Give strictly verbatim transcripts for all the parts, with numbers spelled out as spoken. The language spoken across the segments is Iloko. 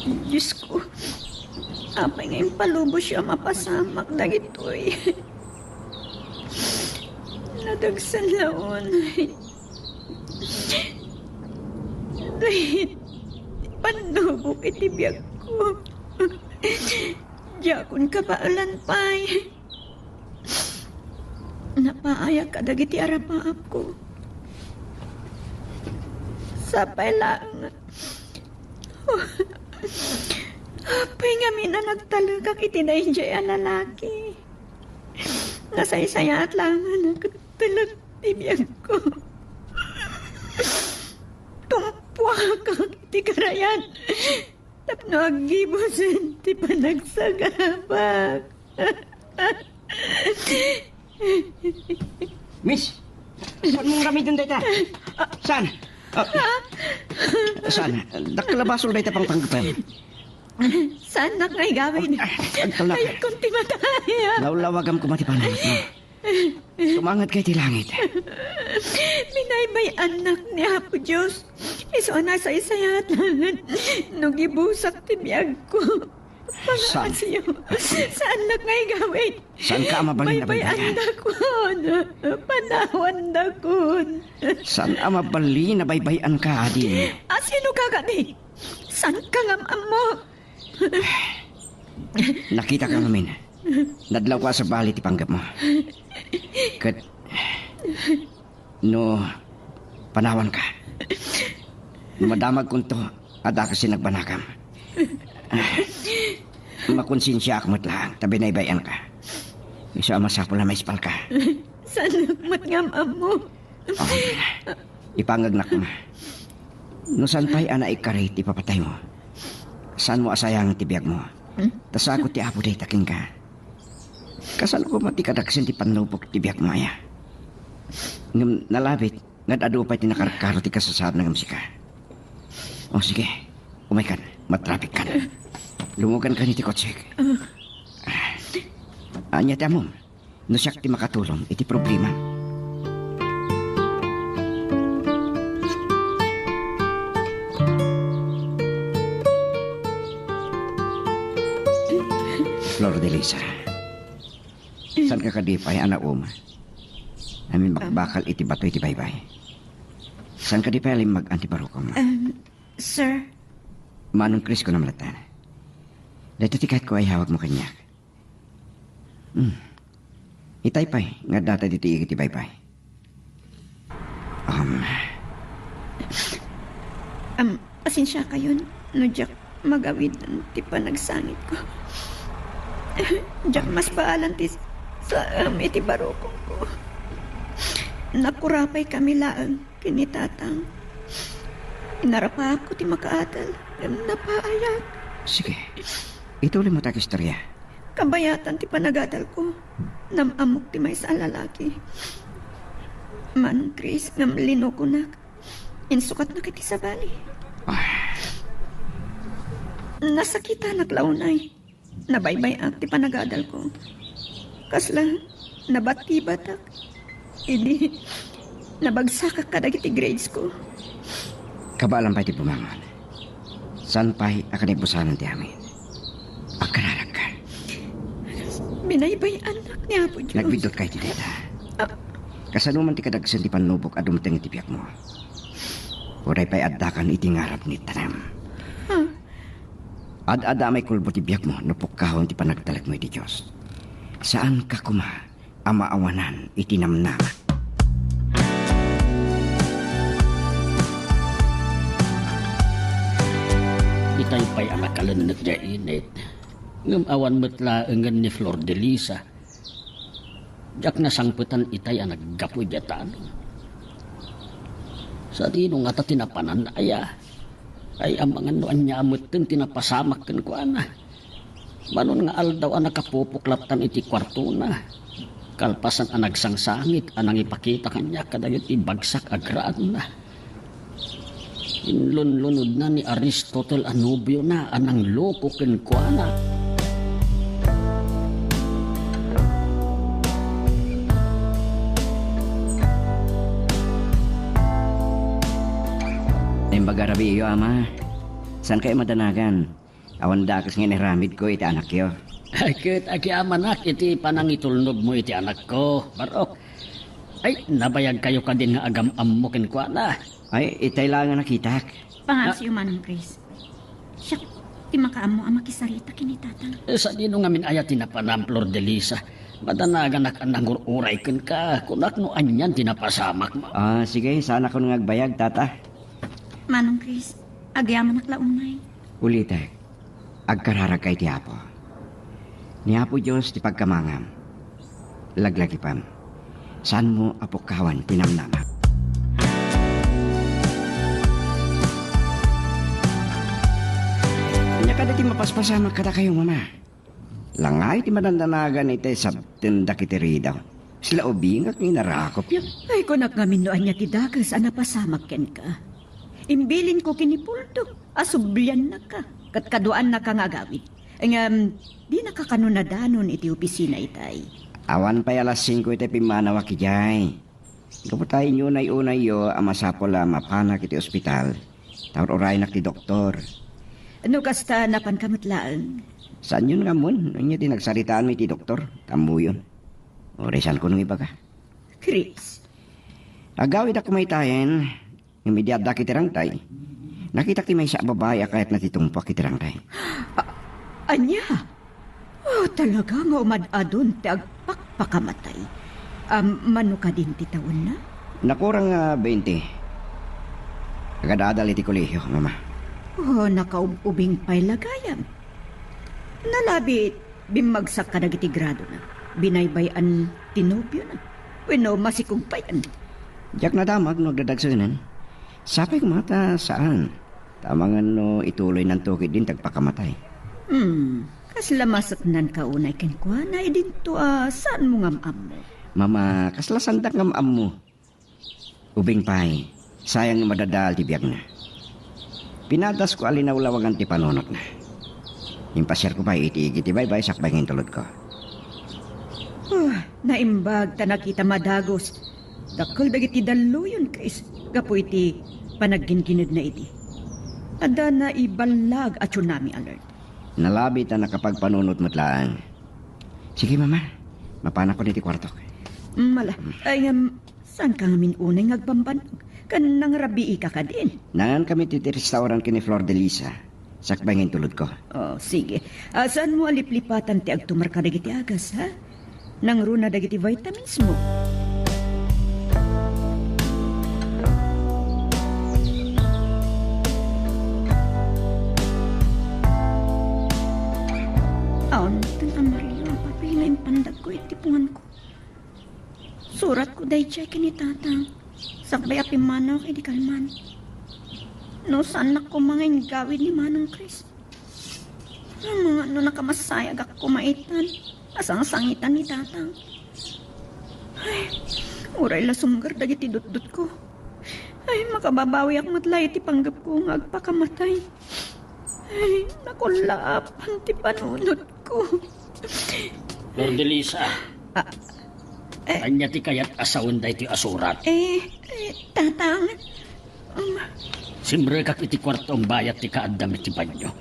Diosko, apay nga impalubosyo a mapasamak dagitoy? Nadagsen la unay. Dayta pannubok iti biagko. Diakon kabaelan pay. Napaayak kadagiti arapaapko. Sapay laeng. Apay ngamin a nagtalekak iti daydiay a lalaki. Nasaysayaat laeng a nagtalek ti biagko. Tumpuakak iti karayan tapno aggibusen ti panagsagabak. Miss, saan mong ramiden dayta? Saan? Ah, saan? Dakkel a basol dayta pangpanggepem. Saannak nga igawid. Ah, agtalna. Ayatkon ti matay. Lawlawagam koma ti pananakmo. Tumangadka iti langit. Binaybay-annak ni Apo Dios. Isu a nasaysayaat laengen no gibusak ti biagko. Saan? Pangaasim, saannak nga igawid. Saanka a mabalin a baybay-an? Baybay-andakon. Panawandakon. Saan a mabalin a baybay-anka, adi? Asinoka kadi? Saanka nga am-ammo? Nakitaka ngamin. Nadlawko a sabali ti panggepmo. Ket no panawanka, no madamagkonto, adda kas ti nagbanagam. Makonsensiaak met laeng ta binaybay-anka. Isu a masapul a maispalka. Saannak met nga am-ammo? Ah, ipangagnak koma. No saan pay a naikkari ti ipapataymo, saanmo a sayangen ti biagmo. Hmm? Ta sagut ti Apo dayta kenka. Kasano koma ti kadaksen ti pannubok ti biagmo aya? Ngem nalabit nga ad-adu pay ti nakarkaro ti kasasaadna ngem sika. O sige, umaykan, matrapikkan. Lumogankan iti kotsek. Ania ti ammom? No siak ti makatulong iti problema. Flor de Lisa, saanka kadi pay a nauma? Amin bakbakal iti bato iti baybay. Saanka kadi pay a limmagan ti barukongmo? Um, sir. Manong Chris, kunam latta. Dayta ti kayatko a ihawagmo kaniak. Hmm. Itay pay nga addata ditoy igi ti baybay. Um. Am, pasensiakayon no diak magawidan ti panagsangitko. Diak masbaalan ti saem iti barukongko. Nakurapaykami laeng ken ni Tatang. Inarapaapko ti makaadal, ngem napaayak. Sige. Itulimo ti agistorya. Kabayatan ti panagadalko, nam-ammok ti maysa a lalaki. Manong Chris, ngem linokonak. Insukatnak iti sabali. Ah. Nasakitanak la unay. Nabaybay-ak ti panagadalko. Kasla nabatibatak. Idi nabagsakak kadagiti grades ko. Kabaelam pay ti bumangon. Saan pay a kanibusanan ti amin? Agkararagka. Binaybay-annak ni Apo Dios. Nagbiddut kay ti dayta. Ah. Kasano man ti kadagsen ti pannubok a dumteng iti biagmo? Uray pay addakan iti ngarab ni tanem. Ah. Ad-adda a maikulbo ti biagmo no pukkahon ti panagtalekmo iti Dios. Saanka koma a maawanan iti namnama. Itay pay a nakalennek diay init, ngem awan met laengen ni Flor de Lisa. Diak nasangpetan itay a naggapu idiay talon. Sadino ngata ti napanan aya? Ay, amangan no ania metten ti napasamak kenkuana. Manon nga aldaw a nakapupok lattan iti kuartona, kalpasan a nagsangsangit a nangipakita kaniak kadagiti bagsak a graanna. Inlunlunodna ni Aristotle a nobiona a nangloko kenkuana. Imbag a rabiiyo, Ama. Saankayo madanagan? Awan dakes nga inaramidko iti anakyo. Ay, ket agyamanak iti panangitulnogmo iti anakko, Barok. Ay, nabayagkayo kadin nga agam-ammo kenkuana. Ay, itay la nga nakitak. Pangaasiyo, Manong Chris. Siak ti makaammo a makisarita ken ni Tatang. Eh, sadino ngamin aya ti napanam, Flor de Lisa? Madanaganak a nangur-uray kenka. Kunak no anian ti napasamakmo. Ah, sige, saanakon nga agbayag, Tata. Manong Chris, agyamanak la unay. Ulitek, agkararagka iti Apo. Ni Apo Dios ti pagkamangam. Laglagipem, saanmo a pukkawan ti namnamam. Ania kadi ti mapaspasamak kadakayo, Mama? Langay ti madandanagan iti sabten dagiti ridaw. Sila ubingak nga inarakopyo. Ay, kunak ngamin no ania ti dakes a napasamak kenka. Imbilinko ken ni Poldo a subliannaka, ket kaduaannaka nga agawid. Ngem, dinaka kano nadanon iti opisina itay. Awan pay alas singko iti pimmanawak idiay. Gapu ta inunay-unayyo a masapul a mapanak iti ospital, ta ur-uraynak ti doktor. No kasta, napanka met laeng. Saanyon nga ammon no ania ti nagsaritaanmi iti doktor? Tammoyon. Uray saanko nga ibaga. Chris. Agawidak kumaytayen, ngem idi addak iti rangtay, nakitak ti maysa a babai a kayatna ti tungpuak iti rangtay. A-, ania? Oh, talaga nga umad-adun ti agpakpakamatay. Am, mano kadin ti tawenna? Nakurang nga bainte. Agad-adal iti kolehio, Mama. Oh, nakaub-ubing pay la gayam. Nalabi, bimmagsak kadagiti gradona. Binaybay-an ti nobiona. Wenno, masikog pay-an. Diak nadamag no agdadagsenen. Sapay koma ta saan. Ta amangan no ituloynanto ketdin ti agpakamatay. Hmm, kasla maseknanka unay kenkuana idinto a saanmo nga am-ammo? Mama, kasla saandak nga am-ammo? Ubing pay, sayang nga madadaal ti biagna. Pinadasko a linawlawangan ti panunotna. Impasiarko pay iti igi ti baybay sakbay nga intulodko. Ah, naimbag ta nakitam a dagus. Dakkel dagiti dalluyon, Chris, gapu iti panagginginedna idi. Adda naiballag a tsunami alert. Nalabi ta nakapagpanunot met laeng. Sige, Mama. Mapanakon iti kuartok. Mala. Ay, ngem, saanka ngamin unay nga agbambannog? Ken nangrabiika kadin? Naangankami iti restaurant ken ni Flor de Lisa. Sakbay nga intulodko. Oh, sige. Ah, saanmo a liplipatan ti agtumar kadagiti agas, ha? Nangruna dagiti vitaminsmo. Awan met a Mario a papel nga impandagko iti punganko. Suratko daydiay ken ni Tatang. Sakbay a pimmanawak idi kalman. No saannak koma nga inggawid ni Manong Chris. Amangan no nakamasayagak koma itan a sangsangitan ni Tatang. Ay, uray la sumger dagiti dutdotko. Ay, makababawiak met la iti panggepko nga agpakamatay. Ay, nakullaapan ti panunotko. Flor de Lisa. Ah, eh. Ania ti kayat a sawen daytoy a surat? Eh, eh, Tatang. Um, Simrekak iti kuartom bayat ti kaaddam iti banio.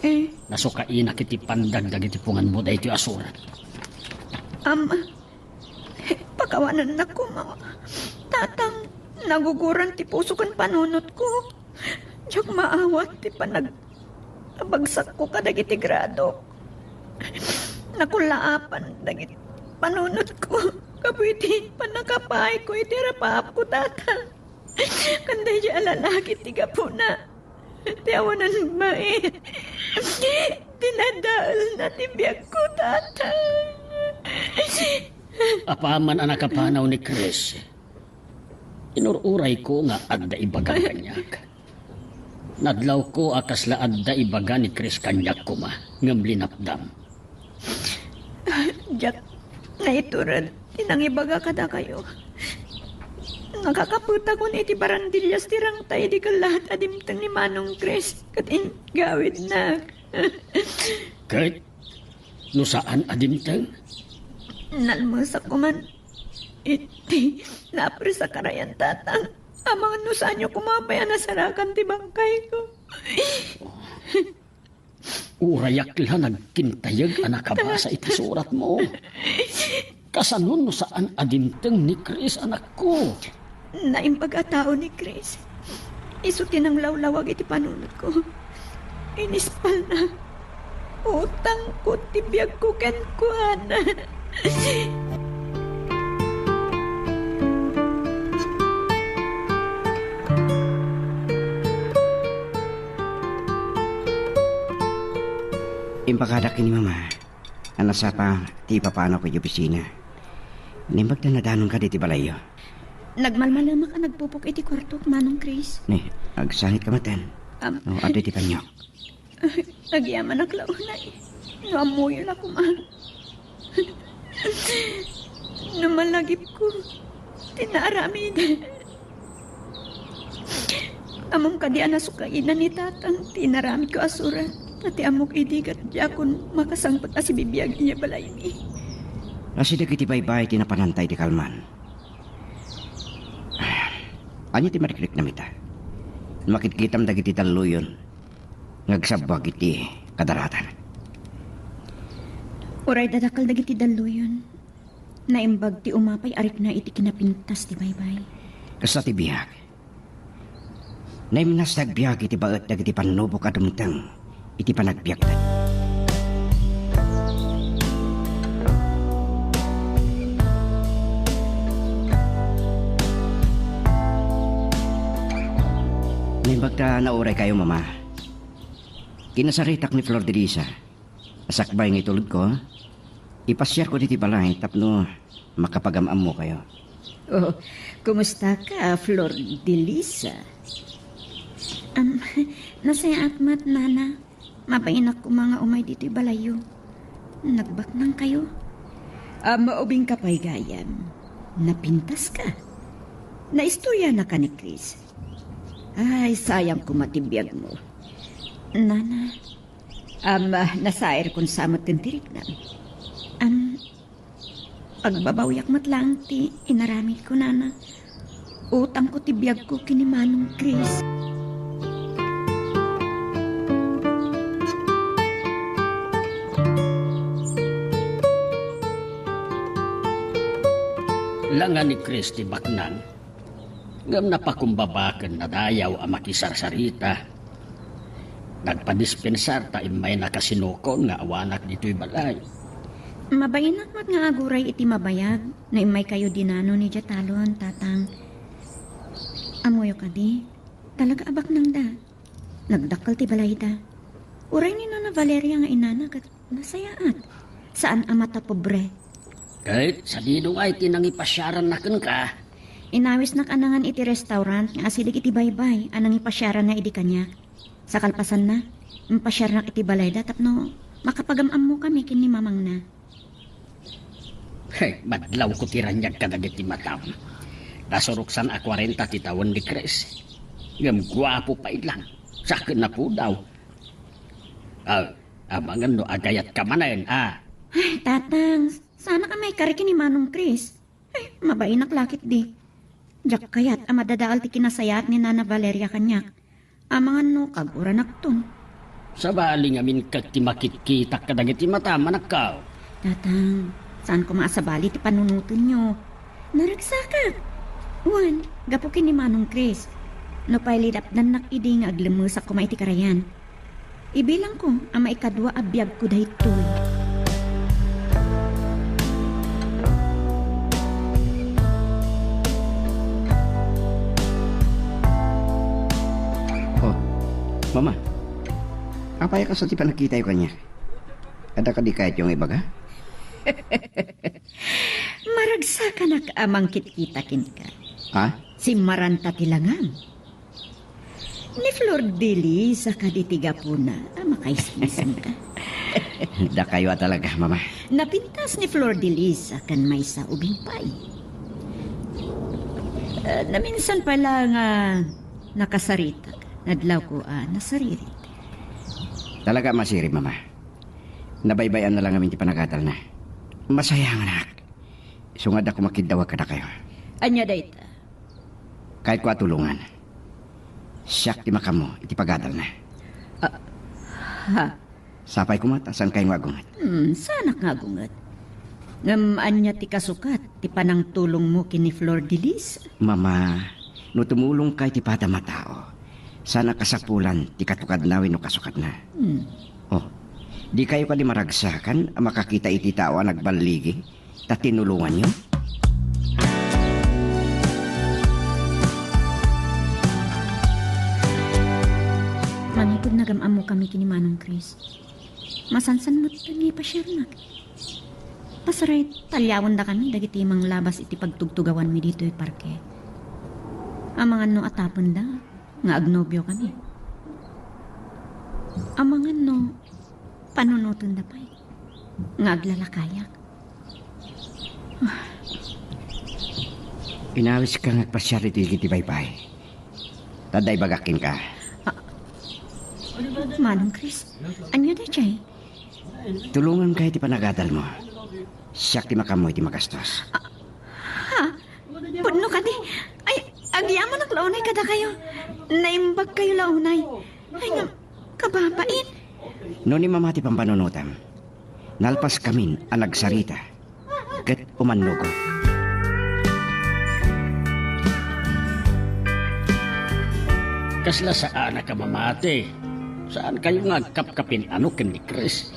Eh. Nasukainak iti pandag dagiti punganmo daytoy a surat. Am, pakawanennak koma. Tatang, naguguran ti puso ken panunotko. Diak maawat ti panag-, abagsakko kadagiti grado. Nakullaapan dagiti panunotko gapu iti pannakapaayko iti rapaapko, Tatang. Ken daydiay a lalaki ti gapuna ti awanan bain. Dinadaelna ti biagko, Tatang. Apaman a nakapanaw ni Chris, inur-urayko nga adda ibaga kaniak. Nadlawko a kasla adda ibaga ni Chris kaniak koma, ngem linapdam. Diak naitured ti nangibaga kadakayo. Nakakapetakon iti barandillas ti rangtay idi kellaat a dimteng ni Manong Chris ket inggawidnak. Ket no saan a dimteng? Nalmesak koman iti naapres a karayan, Tatang. Amangan no saanyo koma pay a nasarakan ti bangkayko. Urayak la nagkintayeg a nakabasa iti suratmo. Kasano no saan a dimteng ni Chris, anakko? Naimbag a tao ni Chris. Isu ti nanglawlawag iti panunotko. Inispalna. Utangko ti biagko kenkuana. Impakadak ken ni Mama a nasapa ti ipapanawko iti opisina. Naimbag ta nadanonka ditoy balayyo. Nagmalmalemak a nagpupok iti kuartok, Manong Chris. Ni, agsangit ka maten. Am- O, adu iti kaniak. Agyamanak la unay no ammoyo la koma. No malagipko ti naaramid. Ammom kadi a nasukainan ni Tatang ti inaramidko a surat, ta ti ammok idi ket diakon makasangpet a sibibiag idiay balaymi. Asideg iti baybay ti napananta iti kalman. Ania ti marikriknam ita? Makitkitam dagiti dalluyon nga agsabbuag iti kadaratan. Uray dadakkel dagiti dalluyon, naimbag ti umapay a rikna iti kinapintas ti baybay. Kasta ti biag. Naimnas ti agbiag iti baet dagiti pannubok a dumteng iti panagbiagda. Naimbag ta nauraykayo, Mama. Kinasaritak ni Flor de Lisa. Sakbay nga itulodko, ipasiarko ditoy balay tapno makapagam-ammokayo. Oh, kumusta ka, Flor de Lisa? Am, nasayaat met, Nana. Mabainak koma nga umay ditoy balayyo. Nagbaknangkayo. Ah, maubingka pay gayam. Napintaska. Naistoryanaka ni Chris. Ay, sayang koma ti biagmo. Nana. Am, ah, nasairkon sa met ti riknam. Am, Agbabawyak met laeng ti inaramidko, Nana. Utangko ti biagko ken ni Manong Chris. Langa ni Chris ti baknang, ngem napakumbaba ken nadayaw a makisarsarita. Nagpadispensar ta immayna kasinukon nga awanak ditoy balay. Mabainak met nga aguray iti mabayag no immaykayo dinano ni Jatalon, Tatang. Ammoyo kadi, talaga a baknangda. Nagdakkel ti balayda. Uray ni Nana Valeria nga inana ket nasayaat. Saan a matapobre. Ket sadino ngay ti nangipasiaranna kenka? Inawisnak a nangan iti restaurant nga asideg iti baybay a nangipasiaranna idi kaniak. Sa kalpasanna, impasiarnak iti balayda tapno makapagam-ammokami ken ni mamangna. Hey, madlawko ti raniag kadagiti matam. Nasuroksan a kuarenta ti tawen ni Chris. Ngem guapo pay lang. Sa ken napudaw. Ah, amangan no agayatka manen, ah. Ay, Tatang, saanak a maikari ken ni Manong Chris. Ay, mabainak la ketdi. Diak kayat a madadael ti kinasayaat ni Nana Valeria kaniak. Amangan no kaguranakton. Sabali ngamin ket ti makitkitak kadagiti matam, anakko. Tatang, saan koma a sabali ti panunotenyo. Naragsakak. Wen, gapu ken ni Manong Chris. Nupay linapdannak idi nga aglemmesak koma iti karayan. Ibilangko a maikadua a biagko daytoy. Oh, Mama, apay a kasta ti panagkitayo kaniak? Adda kadi kayatyo nga ibaga? Maragsakanak a mangkitkita kenka. Ha? Simmaranta ti langam. Ni Flor de Lis a kadi ti gapuna a makaismisinka. Dakayo a talaga, Mama. Napintas ni Flor de Lis a ken maysa ubing pay. Ah, naminsan pay la nga nakasaritak. Nadlawko a nasaririt. Talaga a masirib, Mama. Nabaybay-an na lang amin ti panagadalna. Masayanganak. Isu nga adda koma kiddawag kadakayo. Ania dayta? Kayatko a tulongan. Siak ti makaammo iti pagadalna. Ah, ha? Sapay koma ta saan kayo nga agunget. Hmm, saanak nga agunget. Ngem ania ti kasukat ti panangtulongmo ken ni Flor de Lis? Mama, no tumulongka iti padam a tao, saan a kasapulan ti katukadna wenno kasukatna. Hmm. Oh, di kayo kadi maragsakan a makakita iti tao a nagballigi ta tinulonganyo? Manipud nagam-ammo kami ken ni Manong Chris, masansan met nga ipasiarnak. Pasarayt, taliawendakami dagiti manglabas iti pagtugtugawanmi ditoy parke. Amangan no atapenda nga agnobiokami. Amangan no panunotenda pay nga aglalakayak. Inawiska nga agpasiar iti igid ti baybay. Ta adda ibagak kenka. Ah, Manong Chris, ania daydiay? Tulonganka iti panagadalmo. Siak ti makaammo iti magastos. Ha? Pudno kadi? Ay, agyamanak la unay kadakayo. Naimbagkayo la unay. Ay, ngem, kababain. No ni Mama ti pampanunotam, nalpaskamin a nagsarita ket umannugot. Kasla saanak a mamati. Saankayo nga agkapkapin-ano ken ni Chris?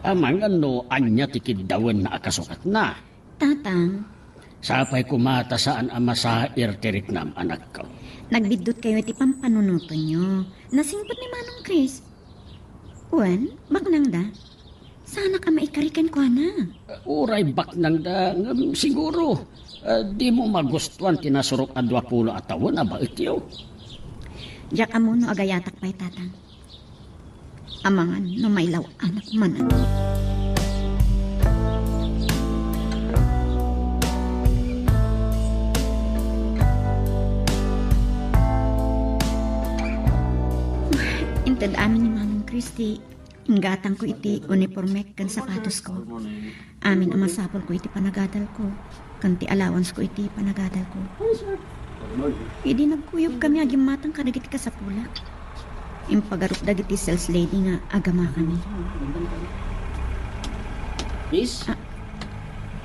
Amangan no ania ti kiddawenna a kasukatna. Tatang. Sapay koma ta saan a masair ti riknam, anakko. Nagbiddutkayo iti pampanunotenyo. Nasingpet ni Manong Chris. Wen, baknangda. Saanak a maikari kenkuana. Uray baknangda, ngem siguro, ah, dimo magustuan ti nasurok a duapulo a tawen a baetyo. Diak ammo no agayatak pay, Tatang. Amangan no mailaw-anak manen. Inted amin ni Manong Chris ti inggatangko iti unipormek ken sapatosko. Amin a masapulko iti panagadalko, ken ti allowanceko iti panagadalko. Idi nagkuyogkami a gimmatang kadagiti kasapulak, impagarup dagiti sales lady nga agamakami. Miss, Ah.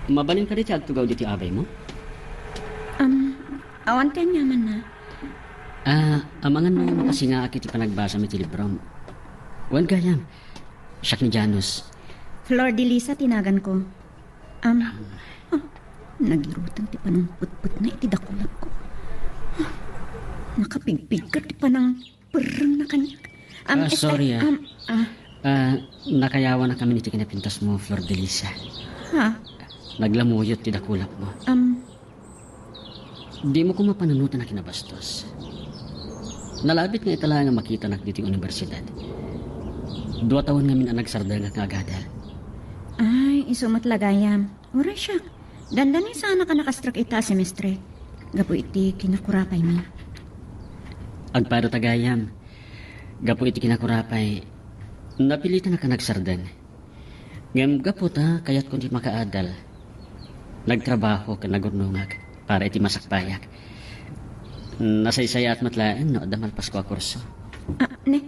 mabalin kadi ti agtugaw ditoy abaymo? Um, awan ti aniamanna. Ah, amangan no makasingaak iti panagbasam iti librom. Wen gayam, siak ni Janus. Flor de Lisa ti naganko. Am, ah, nagirutan ti panangpetpetna iti dakulakko. Ah, nakapigpigka ti panangperrengna kaniak. Am, Ah, esta-, sorry, ah. am, ah. Ah, nakayawanakami iti kinapintasmo, Flor de Lisa. Ha? Naglamuyot ti dakulakmo. Am, Dimo koma panunotan a kinabastos. Nalabit nga ita laeng a makitanak ditoy universidad. Dua tawen ngamin a nagsardengak nga agadal. Ay, isu met la gayam. Uray siak. Dandani saanak a nakastrek ita a semestre. Gapu iti kinakurapaymi. Agpayda ta gayam. Gapu iti kinakurapay, napilitanak a nagsardeng. Ngem gapu ta kayatko ti makaadal, nagtrabaho ken nagurnongak para iti masakbayak. Nasaysayaat met laeng no adda malpasko a kurso. Ah, ne,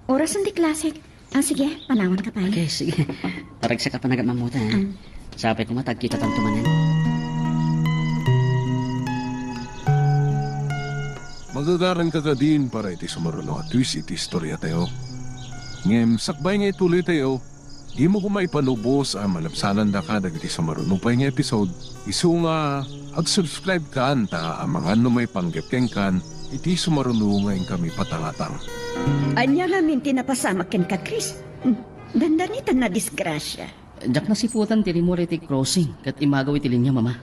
orasen ti klasek. Ah, sige, panawanka pay. Okay, sige. Paragsak a panagam-ammo ta, ha? Ah. Sapay koma ta agkitatanto manen. Magagaranka kadin para iti sumaruno a twist iti istoriatayo. Ngem sakbay nga ituloytayo, dimo koma ipalubos a malabsanandaka dagiti sumaruno pay nga episode, isu nga ag-subscribe kan ta amangan no maipanggep kenkan iti sumaruno nga inkami patangatang. Ania ngamin ti napasamak kenka, Chris? Hmm, dandani ta nadisgrasia. Diak nasiputan ti rimmuar iti crossing ket immagaw iti linia, Mama.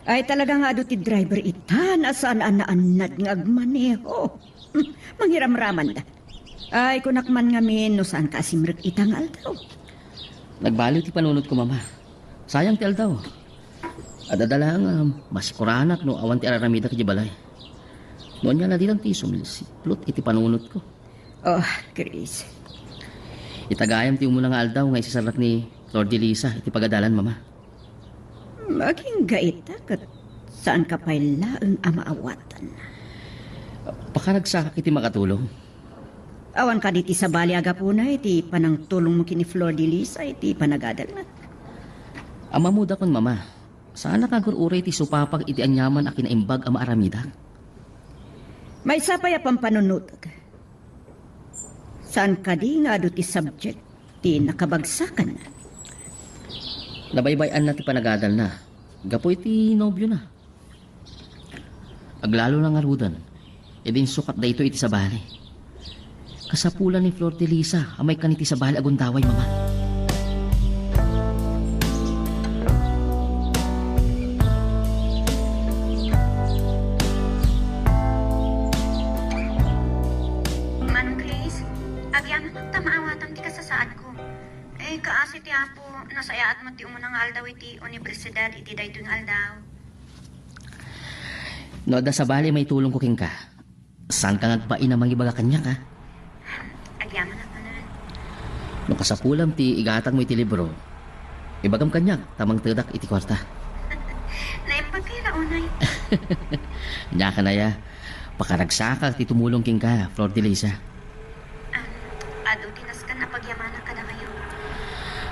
Ay, talaga nga adu ti driver ita, a saan a naannad nga agmaneho. Hmm, mangiramramanda. Ay, kunak man ngamin no saanka a simrek ita nga aldaw. Nagbaliw ti panunotko, Mama. Sayang ti aldaw. Adda laeng a masikuranak no awan ti ar-aramidek idiay balay. No ania la, ditan ti sumilsiplot iti panunotko. Oh, Chris. Ita gayam ti umuna nga aldaw nga isasarnak ni Flor de Lisa iti pagadalan, Mama. Agingga ita ket saanka pay laeng a maawatan. Pakaragsakak iti makatulong. Awan kadi ti sabali a gapuna iti panangtulongmo ken ni Flor de Lisa iti panagadalna? Ammomdakon, Mama. Saanak nga agur-uray ti supapak iti aniaman a kinaimbag a maaramidak. Maysa pay a pampanunotek. Saan kadi nga adu ti subject ti nakabagsakanna? Nabaybay-anna ti panagadalna gapu iti nobiona. Aglalona ngaruden, idin sukat daytoy iti sabali. Kasapulan ni Flor de Lisa a maikkan iti sabali a gundaway, Mama. Manong Chris, agyamanak ta maawatan ti kasasaadko. Eh, kaasi ti Apo, nasayaat met ti umuna nga aldaw iti universidad iti daytoy nga aldaw. No adda sabali maitulongko kenka, saanka nga agbain a mangibaga kaniak, a? Agyamanak manen. No kasapulam ti igatangmo iti libro, ibagam kaniak ta mangtedak iti kuarta. Naimbag kay la unay. Diak aya, pakaragsakak ti tumulong kenka, Flor de Lisa. Am, adu ti nasken a pagyamanak kadakayo.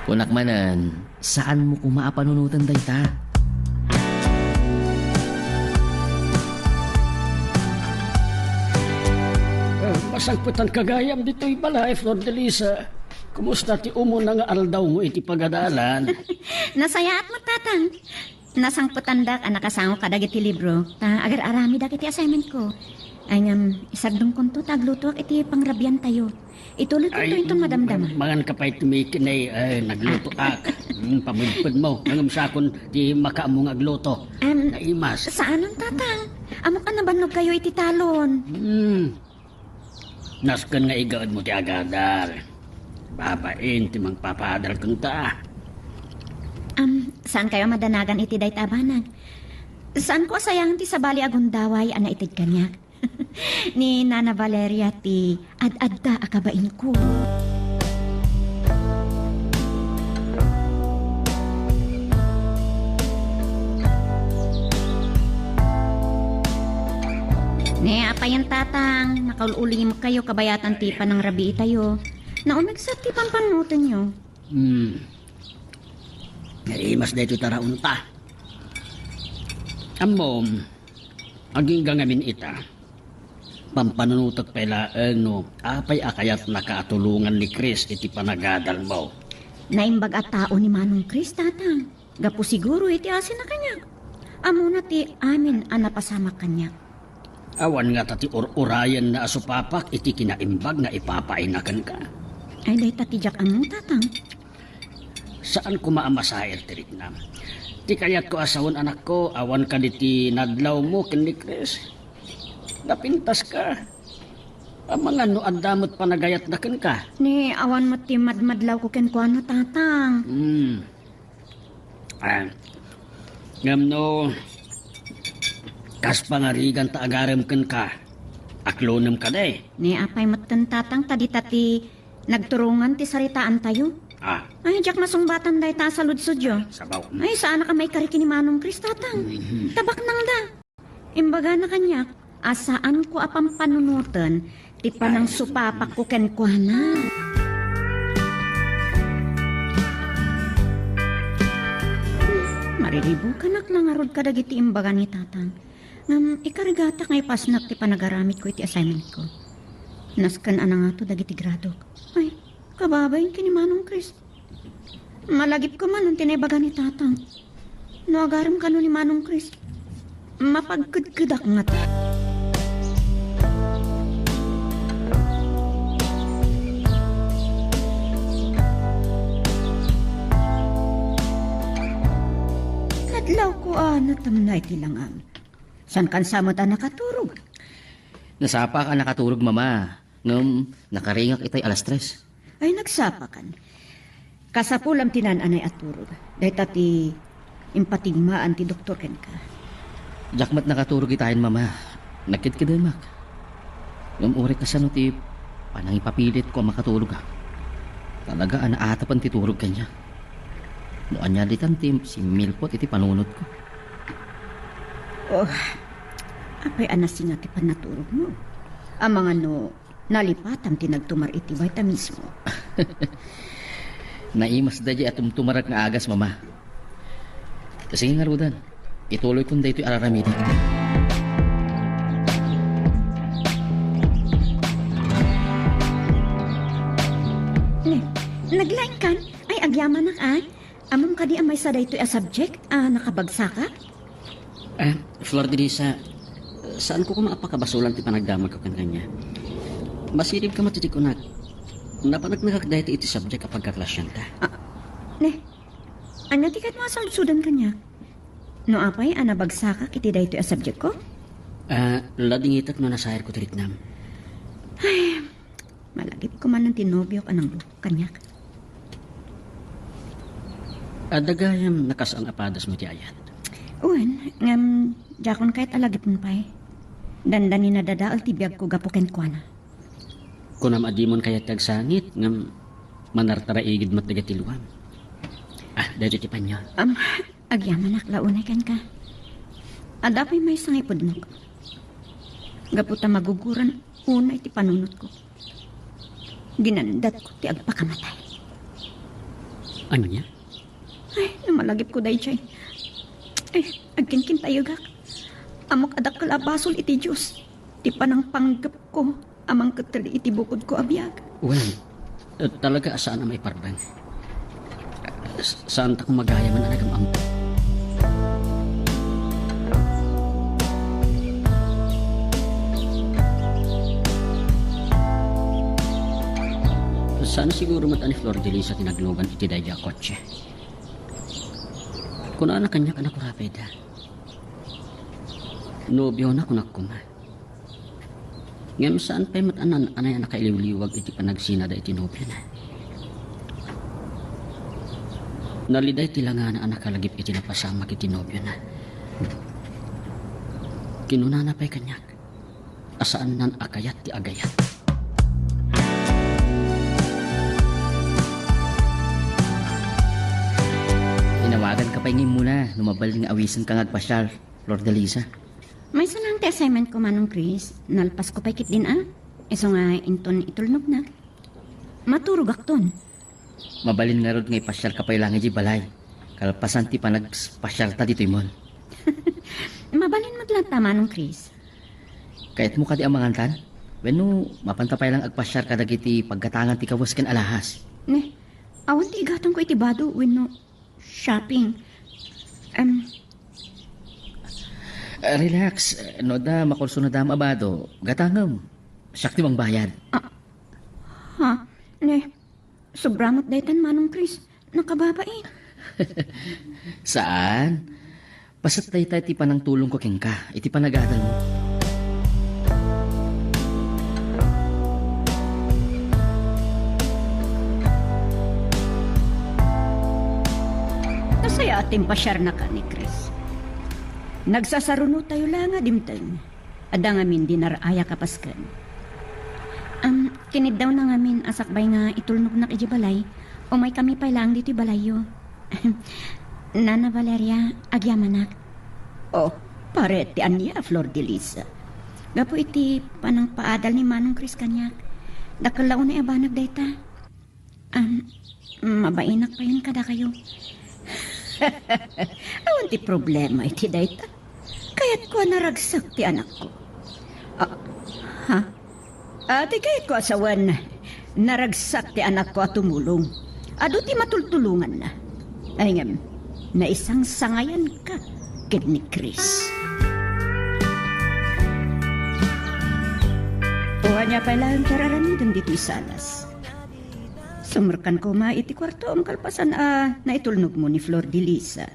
Kunak manen, saanmo koma a panunoten dayta. Eh, masangpetanka gayam ditoy balay, Flor de Lisa. Kumusta ti umuna nga aldawmo iti pagadalan? Nasayaat met, Tatang. Nasangpetandak a nakasango kadagiti libro, ta agar-aramidak iti assignmentko. Ay ngem, isagdengkonto ta aglutoak iti pangrabiantayo. Ituloykonto inton madamdama. Manganka pay ti Mickey, ne, ay, naglutoak. Hmm, pamudpudmo. Ngem siakon ti makaammo nga agluto. Em, naimas. Saanen, Tatang. Ammok a nabannogkayo iti talon. Hmm. Nasken nga igaedmo ti agadal. Babain ti mangpapaadal kenta. Am, saankayo a madanagan iti dayta a banag? Saanko a sayangen ti sabali a gundaway a naited kaniak. Ni Nana Valeria ti ad-adda a kabainko. Ne, apayen, Tatang, nakaul-ulimekkayo kabayatan ti panangrabiitayo. Naumeksa ti pampanunotenyo. Hmm. Naimas daytoy taraonta. Ammom, agingga ngamin ita. Pampanunotek pay laeng no apay a kayatnaka a tulongan ni Chris iti panagadalmo. Naimbag a tao ni Manong Chris, Tatang. Gapu siguro iti asinna kaniak. Ammona ti amin a napasamak kaniak. Awan ngata ti ur-urayenna a supapak iti kinaimbag nga ipapaayna kenka. Ay, dayta ti diak ammo, Tatang. Saan koma a masair ti riknam. Ti kayatko a sawen, anakko, awan kadi ti nadlawmo ken ni Chris. Napintaska. Amangan no adda met panagayatna kenka. Ni awan met ti madmadlawko kenkuana, Tatang. Hmm. Ah, ngem no kas pangariganta agarem kenka, aklonem kadi. Ni apay metten, Tatang, ta dita ti nagturongan ti saritaantayo? Ah. Ay, diak nasungbatan dayta a saludsodyo. Sabaw. Ay, saanak a maikari ken ni Manong Chris, Tatang. Mhm. Tabaknangda. Imbagana kaniak a saanko a pampanunoten ti panangsupapakko kenkuana. Mariribukanak la ngarud kadagiti imbaga ni Tatang. Ngem ikarigatak nga ipasnek ti panagaramidko iti assignmentko. Nasken a nangato dagiti gradok. Ay, kababain ken ni Manong Chris. Malagipko manen ti naibaga ni Tatang. No agarem kano ni Manong Chris, mapagkedkedak ngata. Kadlawko a natemna iti langam. Saankan sa met a nakaturog? Nasapak a nakaturog, Mama. Ngem nakaringak itay alas tres. Ay, nagsapakan. Kasapulam ti naan-anay a turog. Dayta ti impatigmaan ti doktor kenka. Diak met nakaturog itayen, Mama. Nagkedkedemak. Ngem uray kasano ti panangipapilitko a makaturog, a. Talaga a naatapen ti turog kaniak. No ania ditan ti simmilpot iti panunotko. Oh, apay a nasinga ti pannaturogmo? Amangan no Nalipatam ti nagtumar iti bayta mismo. Naimas daydiay a tumtumarak nga agas, Mama. Sige ngaruden, ituloykon daytoy a raramidek. Ne, naglaingkan? Ay, agyamanak, a. Ammom kadi a maysa daytoy a subject a nakabagsakak? Ah, Flor Denisa, saanko koma a pakabasolan ti panagdamagko ken kaniak. Masirib ka met iti kunak. Napaneknekak daytoy iti subject a pagkaklasianta. Ah, ne, ania ti kayatmo a saludsodan kaniak? No apay a nabagsakak iti daytoy a subjectko? Ah, ladingitek no nasayarko ti riknam. Ay, malagipko manen ti nobiok a nanglukok kaniak. Adda gayam nakasaan a padasmo ti ayat. Wen, ngem diakon kayat a lagipon pay. Dandani nadadael ti biagko gapu kenkuana. Kunam a dimon kayat ti agsangit, ngem manartaraigid met dagiti luam. Ah, daytoy ti panyo. Am, agyamanak la unay kenka. Adda pay maysa nga ipudnok. Gapu ta maguguran unay ti panunotko. Ginandatko ti agpakamatay. Ania? Ay, no malagipko daydiay. Ay, agkinkintayegak. Ammok a dakkel a basol iti Dios ti panangpanggepko a mangketed iti bukodko a biag. Wen, eh, talaga a saan a maiparbeng. S-, saantak magayam a nagam-ampo. Saan siguro met a ni Flor Delisa ti naglugan iti daydiay a kotse. Kunana kaniak a nakurapayda. Nobiona, kunak koma. Ngem saan pay met a naan-anay a nakailiwliwag iti panagsinada iti nobiona. Naliday ti langana a nakalagip iti napasamak iti nobiona. Kinunana pay kaniak a saannan a kayat ti agayat. Inawaganka pay nga immuna no mabalin nga awisenka nga agpasiar, Flor Delisa. Maysa lang ti assignmentko, Manong Chris. Nalpasko pay ketdin a. Isu nga inton itulnognak, maturogakton. Mabalin ngarud nga ipasiarka pay laeng idiay balay, kalpasan ti panagpasiarta ditoy mall. Mabalin met latta, Manong Chris. Kayatmo kadi a mangantan? Wenno, mapanta pay laeng agpasiar kadagiti paggatangan ti kawes ken alahas? Ne, awan ti igatangko iti bado wenno shopping. Em. Ah, relax. No adda makursunadam a bado, gatangem. Siak ti mangbayad. Ah, ha? Ne, sobra met daytan, Manong Chris. Nakababain. Saan? Paset dayta ti panangtulongko kenka iti panagadalmo. Nasayaat ti impasiarnaka ni Chris. Nagsasarunotayo la nga dimteng. Adda ngamin di nar-ayak a pasken. Am, kiniddaw na ngamin a sakbay nga itulnognak idiay balay, umaykami pay laeng ditoy balayyo. Nana Valeria, agyamanak. Oh, paret ti ania, Flor de Lisa? Gapu iti panangpaadal ni Manong Chris kaniak, dakkel la unay a banag dayta. Am, mabainak payen kadakayo. Awan ti problema iti dayta. Kayatko a naragsak ti anakko. Ah, ha? Ah, ti kayatko a sawen, naragsak ti anakko a tumulong. Adu ti matultulonganna. Ay ngem, naisangsangayanka ken ni Chris. O ania pay laeng ti ar-aramidem ditoy salas? Sumrekkan koma iti kuartom kalpasan a naitulnogmo ni Flor de Lisa.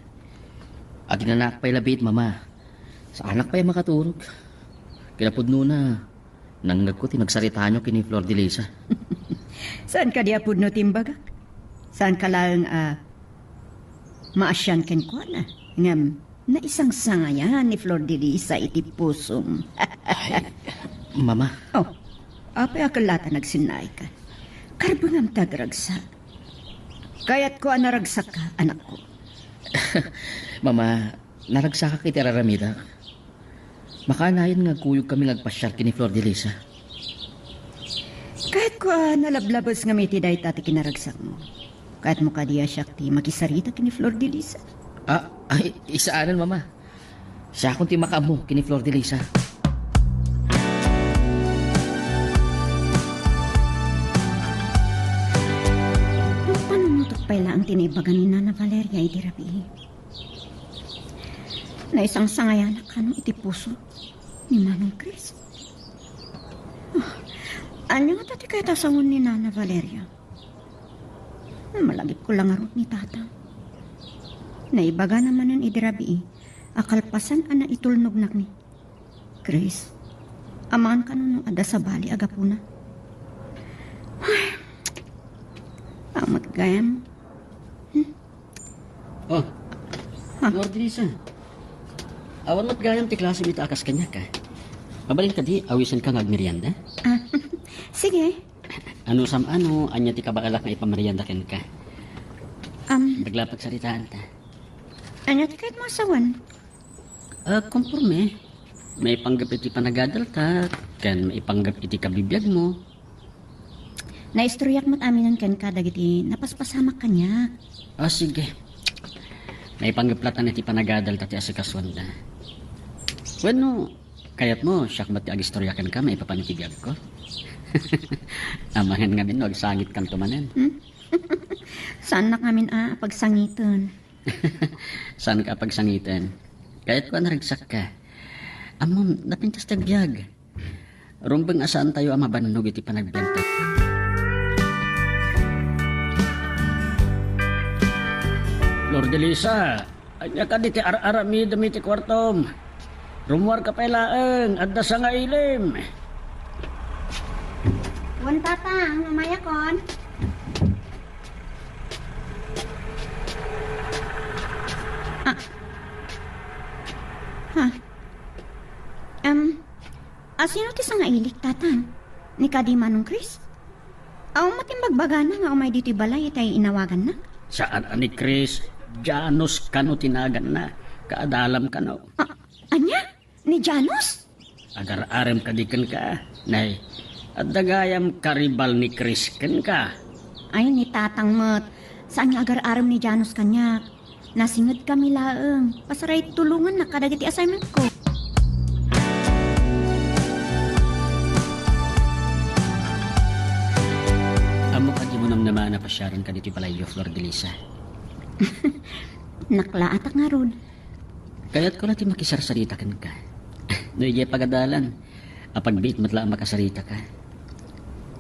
Aginanak pay labiit, Mama. Saanak pay a makaturog. Kinapudnona, nangngegko ti nagsaritaanyo ken ni Flor de Lisa. Saan kadi a pudno ti imbagak? Saanka laeng a maasian kenkuana? Ngem, naisangsangayan ni Flor de Lisa iti pusom. Ay, Mama. Oh, apay a ket la ta nagsinnaayka? Karbengam ti agragsak. Kayatko a naragsakka, anakko. Mama, naragsakak iti ar-aramidek. Makaanayon nga agkuyogkami nga agpasiar ken ni Flor de Lisa. Kua, nalablabes ngem iti dayta ti kinaragsakmo. Kayatmo kadi a siak ti makisarita ken ni Flor de Lisa? Ah, ay, isaanen, Mama. Siakon ti makaammo ken ni Flor de Lisa. Panunutok pay laeng ti naibaga ni Nana Valeria idi rabii. Naisangsangayanak kano iti puso ni Manong Chris. Ah, ania ngata ti kayat a sawen ni Nana Valeria? Malagipko la ngarud ni Tatang. Naibagana manen idi rabii a kalpasan a naitulnognak ni Chris, amangan kano no adda sabali a gapuna? Ay, amet gayam. Hmm? Oh, Ha? Flor de Lisa. Awan met gayam ti klasem ita a kas kaniak, a. Mabalin kadi, awisenka nga agmerienda? Ah, sige. Anusam, ano, ania ti kabaelak nga ipamerienda kenka? Am. Naglapagsaritaanta. Ania ti kayatmo a sawen? Ah, konporme. Maipanggep iti panagadalta, ken maipanggep iti kabibiagmo. Naistoryak met aminen kenka dagiti napaspasamak kaniak. Ah, sige. Maipanggep latta iti panagadalta ti asikasuanda. Wenno, kayatmo, siak met ti agistorya kenka maipapan iti biagko? Amangan ngamin no agsangitkanto manen. Hmm? Saannak ngamin a pagsangiten. Saanka a pagsangiten? Kayatko a naragsakka. Ammom, napintas ti agbiag. Rumbeng a saantayo a mabannog iti panagbiagtayo. Flor de Lisa, ania kadi ti ar-aramidem iti kuartom? Rummuarka pay laeng, adda sangailim. Wen, Tatang, umayakon. Ah. Ha? Em, a, sino ti sangailik, Tatang? Ni kadi Manong Chris? Awan met imbagbagana nga umay ditoy balay itay inawagannak? Saan a ni Chris, Janus kano ti naganna. Kaadalam kano. Ah, ania? Ni Janus? Agar-arem kadi kenka? Nay, adda gayam karibal ni Chris kenka. Ay, ni Tatang met. Saan nga agar-arem ni Janus kaniak. Nasingedkami laeng. Pasaray tulongannak kadagiti assignment ko. Ammok a dimo namnama a pasiarenka ditoy balayyo, Flor de Lisa. Naklaatak ngarud. Kayatko la ti makisarsarita kenka. No idiay pagadalan, apagbiit met la a makasaritaka.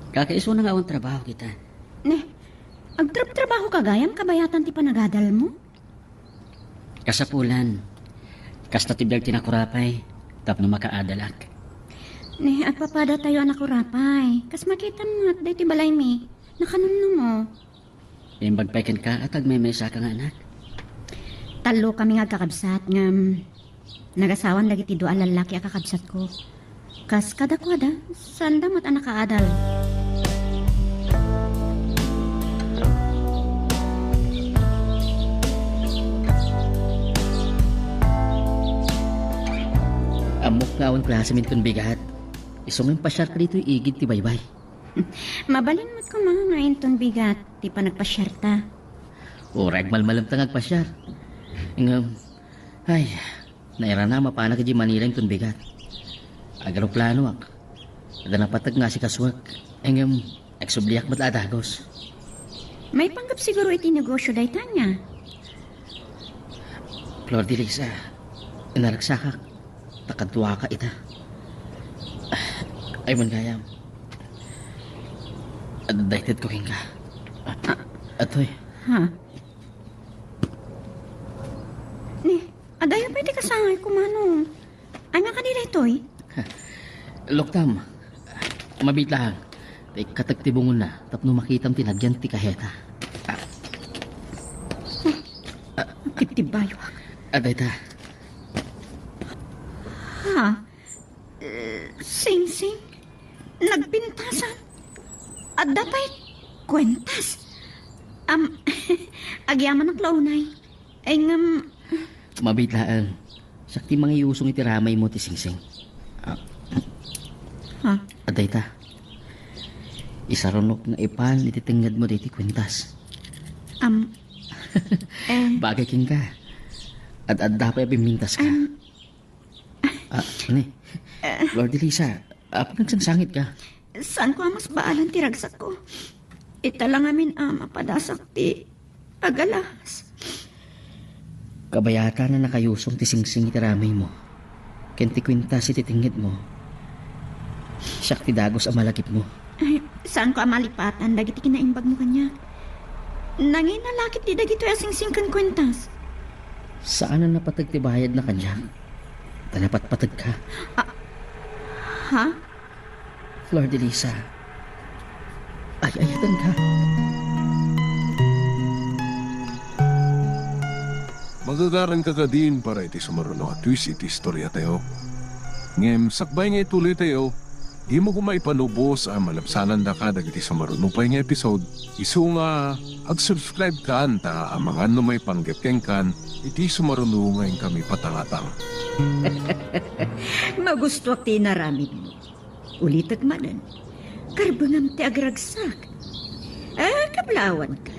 Kakaisuna nga awan trabaho kita. Ne, agtrabtrabahoka gayam kabayatan ti panagadalmo? Kasapulan, kasta ti biag ti nakurapay tapno makaadalak. Ne, agpapadatayo a nakurapay. Kas makitam met daytoy balaymi, nakanunnomo. Imbag pay kenka a tagmaymaysaka nga anak. Tallo kami nga agkakabsat ngem nagasawan dagiti dua a lallaki a kakabsatko. Kas kadakuada, saanda met a nakaadal. Ammok nga awan klasem inton bigat. Isu nga impasiarka ditoy igid ti baybay. Mabalin met koma nga inton bigat ti panagpasiarta. Uray agmalmalemta nga agpasiar. Ngem, ay, nairana a mapanak idiay Manila inton bigat. Agaroplanoak. Adda napateg nga asikasuek. Ngem, agsubliak met la a dagus. Maipanggep siguro iti negosio dayta ania? Flor de Lisa, naragsakak. Ta kaduaka ita. Ay, man gayam. Adda itedko kenka. Atoy. Ha? Ni, adayo pay ti kasangayko, Manong. Ania kadi daytoy? Luktam. Mabiit laeng. Ta ikkateg ti bungonna tapno makitam ti nagyan ti kaheta. Ket ti bayoak. Adayta. Ha? Eh, Singsing? Nagpintasan? Adda pay kuentas? Am, agyamanak la unay. Ay ngem. Mabiit laeng. Siak ti mangiyusong iti ramaymo ti Singsing. Ah. Ha? Adayta. Isarunok nga ipan iti tengngedmo daytoy kuentas. Am, em. Bagay kenka. Ad-adda pay a bimmintaska. Em. Ah, ni. Eh. Flor de Lisa, apay nga agsangsangitka? Saanko a masbaalan ti ragsakko? Ita la ngamin a mapadasak ti agalahas. Kabayatan a nakayusong ti singsing iti ramuymo ken ti kuentas iti tengngedmo. Siak ti dagus a malagipmo. Ay, saanko a malipatan dagiti kinaimbagmo kaniak. Nangina la ketdi dagitoy a singsing ken kuentas. Saan a napateg ti bayadna kaniak, ta napatpategka. Ah, ha? Flor de Lisa, ay-ayatenka. Magagaranka kadin para iti sumaruno a twist iti istoriatayo. Ngem sakbay nga ituloytayo, dimo koma ipanubos a malabsanandaka dagiti sumaruno pay nga episode, isu nga ag-subscribe kan ta amangan no maipanggep kenkan iti sumaruno nga inkami patangatang. Magustuak ti inaramidmo. Ulitek manen, karbengam ti agragsak. Ah, kablawanka.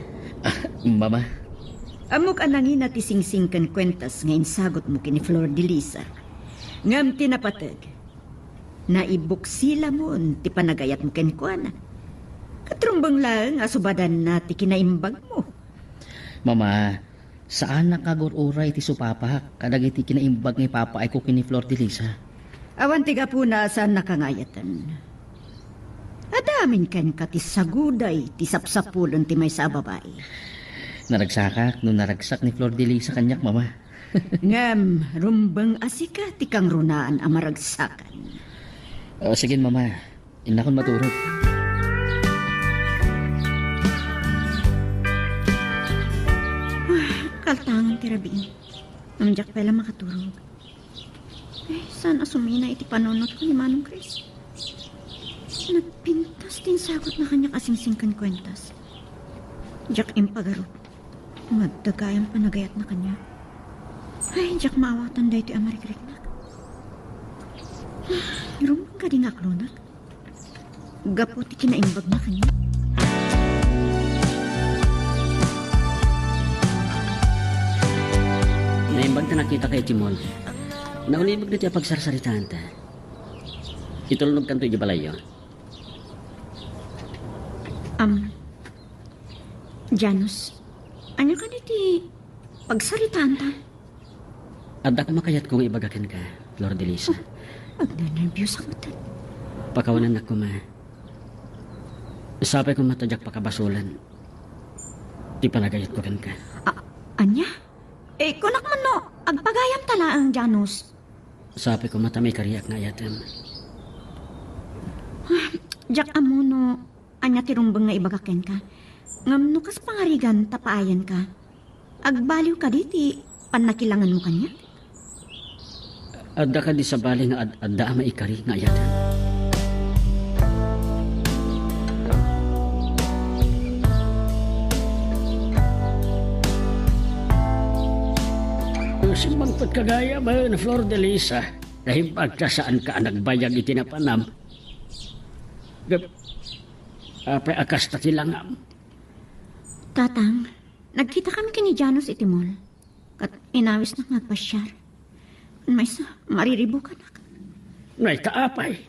Ah, Mama. Ammok a nangina ti singsing ken kuentas nga insagutmo ken ni Flor de Lisa. Ngem ti napateg, naibuksilamon ti panagayatmo kenkuana. Ket rumbeng laeng a subadanna ti kinaimbagmo. Mama, saanak a gur-uray iti supapak kadagiti kinaimbag nga ipapaayko ken ni Flor de Lisa. Awan ti gapuna a saannaka nga ayaten. Adda amin kenka ti saguday ti sapsapulen ti maysa a babai. Naragsakak no naragsak ni Flor de Lisa kaniak, Mama. Ngem, rumbeng a sika ti kangrunaan a maragsakan. O, sige, Mama. Innakon maturog. Ah, kaltangan ti rabii. Ngem diak pay la makaturog. Ay, saan a sumina iti panunotko ni Manong Chris? Nagpintas ti insagutna kaniak a singsing ken kuentas. Diak impagarup. Madagayam panagayatna kaniak. Ay, diak maawatan daytoy a marikriknak. Rumbeng kadi nga aklonak? Gapu ti kinaimbagna kaniak. Naimbag ta nakitaka iti mall. Naulibek daytoy a pagsarsaritaanta. Itulnogkanto iti balayyo. Am, Janus, ania kadi ti pagsaritaanta? Adda koma kayatko nga ibaga kenka, Flor de Lisa. Oh, agnanerbios ak metten. Pakawanannak koma. Sapay koma ta diak pakabasolan ti panagayatko kenka. A-, ania? Eh, kunak man no, agpagayamta laeng, Janus. Sapay koma ta maikariak nga ayatem. Ah, diak ammo no ania ti rumbeng nga ibagak kenka. Ngem no kas pangarigan ta paayanka, agbaliw kadi ti pannakilangenmo kaniak? Adda kadi sabali nga ad-adda a maikari nga ayatem? Simmangpet ka gayam, Flor de Lisa. Naimbag ta saanka a nagbayag iti napanam. Gap-, apay a kasta ti langam? Tatang, nagkitakami ken ni Janus iti mall. Ket inawisnak nga agpasiar. Maysa, mariribukanak. Nay, ta apay?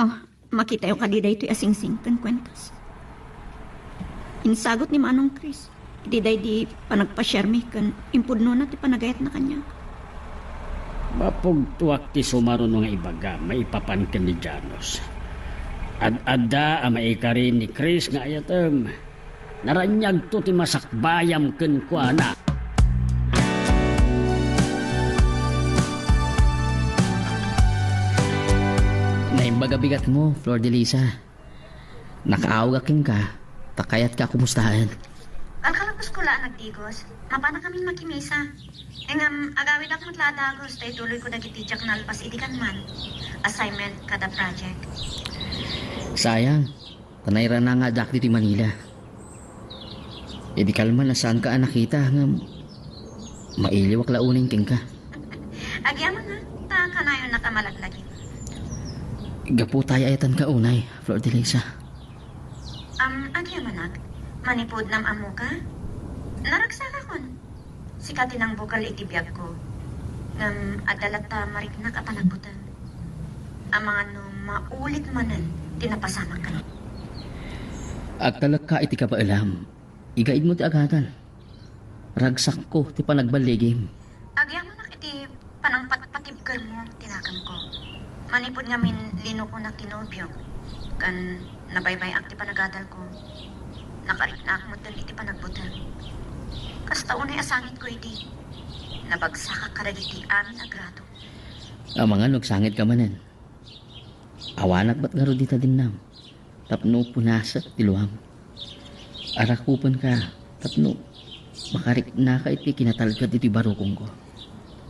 Oh, makitayo kadi daytoy a singsing ken kuentas. Insagut ni Manong Chris iti daydi panagpasiarmi ken impudnona ti panagayatna kaniak. Mapugtoak ti sumaruno nga ibagam maipapan ken ni Janus. Ad-adda a maikari ni Chris nga ayatem. Naraniagto ti masakbayam kenkuana. Naimbag a bigatmo, Flor de Lisa. Nakaawagak kenka, ta kayatka a kumustaen. Kalkalapusko la a nagdigos, mapanakamin makimisa. Ngem agawidak met la a dagus ta ituloyko dagiti diak nalpas idi kalman, assignment kada project. Sayang, ta nairana nga addaak ditoy Manila. Idi kalman a saanka a nakita, ngem mailiwak la unayen kenka. Agyamanak, ta kanayonnak a malaglagip. Gapu ta ay-ayatanka unay, Flor de Lisa. Agyamanak, manipud nam-ammoka? Naragsakakon. Sika ti nangbukel iti biagko. Ngem adda latta mariknak a panagbuteng. Amangan no maulit manen ti napasamak kaniak. Agtalekka iti kabaelam. Igaidmo ti agadal. Ragsakko ti panagballigim. Agyamanak iti panangpatpatibkermo ti nakemko. Manipud ngamin linukonak ti nobiok, ken nabaybay-ak ti panagadalko. Nakariknak metten iti panagbuteng. Kasta unay a sangitko idi, nabagsakak kadagiti amin a grado. Amangan no agsangitko manen. Awanak met ngarud dita dinnam tapno punasek ti luam. Arakupenka tapno makariknaka iti kinatalged iti barukongko.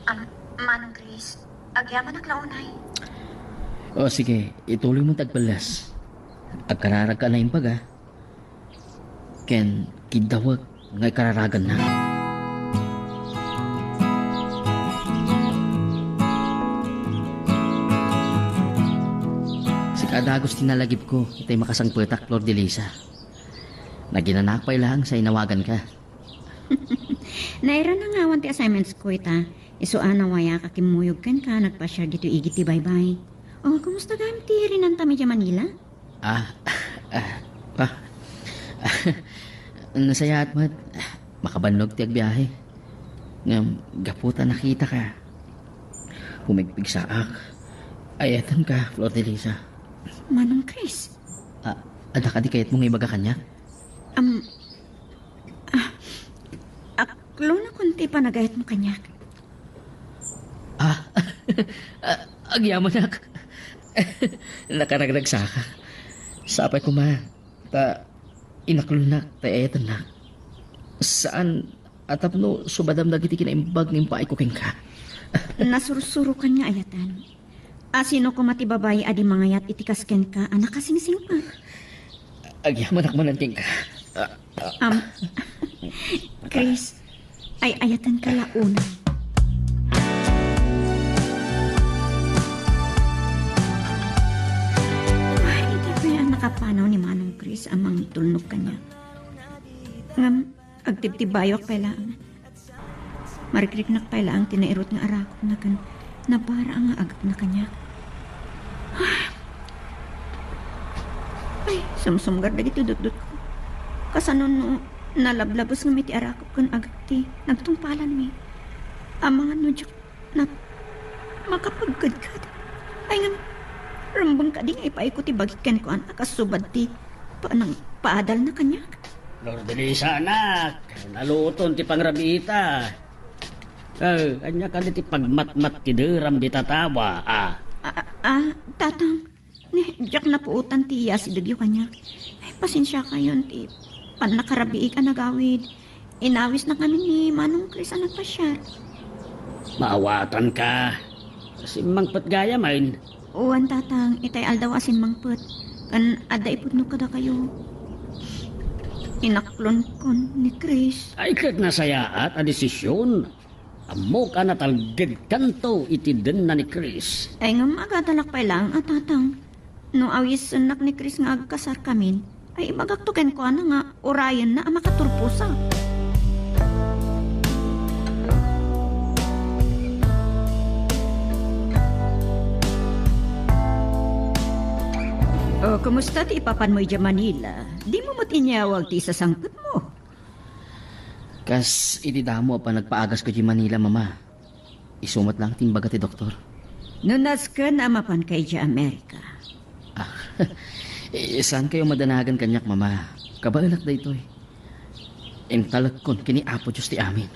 Am, Manong Chris, agyamanak la unay. O, sige, ituloy mo ti agpelles. Agkararagka a naimbag, a. Ken kiddawek nga ikararaganna. Sika dagus ti nalagipko itay makasangpetak, Flor de Lisa. Naginanak pay laeng sa inawaganka. Nairana nga awan ti assignments ko ita. Isu a nawayak a kimmuyog kenka, nagpasiar ditoy igid ti baybay. O, kumusta gayam ti rinantam idiay Manila? Ah, ah, ah, nasayaat met. Makabannog ti agbiahe. Ngem gapu ta nakitaka, pumigpigsaak. Ay-ayatenka, Flor de Lisa. Manong Chris. Ah, adda kadi kayatmo nga ibaga kaniak? Am, ah, aklonakon ti panagayatmo kaniak. Ah, ah, agyamanak. Nakaragragsaka. Sapay koma, ta inaklonnak, ta ayatennak. Saan a tapno subadam dagiti kinaimbag nga impaayko kenka. Nasursurokan nga ayaten. A, sino koma ti babai a di mangayat iti kas kenka a nakasingsingpet? Agyamanak manen kenka. Ah, ah. Am, Chris, ay-ayatenka la unay. Ay, ita kaya a nakapanaw ni Manong Chris a mangitulnog kaniak. Ngem, agtibtibayok pay laeng. Marikriknak pay laeng ti nairut nga arakupna ken nabara nga agekna kaniak. Ay, sumsumgar dagiti dutdotko. Kasano no nalablabes ngamin ti arakup ken agek ti nagtungpalanmi? Amangan no diak na makapagkedked. Ay, ngem, rumbeng kadi nga ipaayko ti bagik kenkuana a kasubad ti panangpaadalna kaniak? Flor de Lisa, anak, naluton ti pangrabiita. Eh, ania kadi ti pagmatmat ti deram dita tawa, a? A, a, a, Tatang, ni, diak napuotan ti asidegyo kaniak. Ay, pasensiakayon ti pannakarabiik a nagawid. Inawisnak ngamin ni Manong Chris a nagpasiar. Maawatanka. Simmangpet gayamen. Wen, Tatang, itay aldaw a simmangpet. Ken adda ipudno kadakayo. Inaklonkon ni Chris. Ay, ket nasayaat a desisyon. Ammok a natalgedkanto iti denna ni Chris. Ay, ngem agadalak pay laeng a, Tatang. No awisennak ni Chris nga agkasarkamin, ay ibagakto kenkuana nga urayenna a makaturposa. O, kumusta ti ipapanmo idiay Manila? Dimo met inyawag ti isasangpetmo? Kas idi damo a panagpaagasko idiay Manila, Mama. Isu met laeng ti imbaga ti doktor. No nasken a mapanka idiay Amerika. Ah, eh, saankayo madanagan kaniak, Mama. Kabaelak daytoy. Intalekkon ken ni Apo Dios ti amin.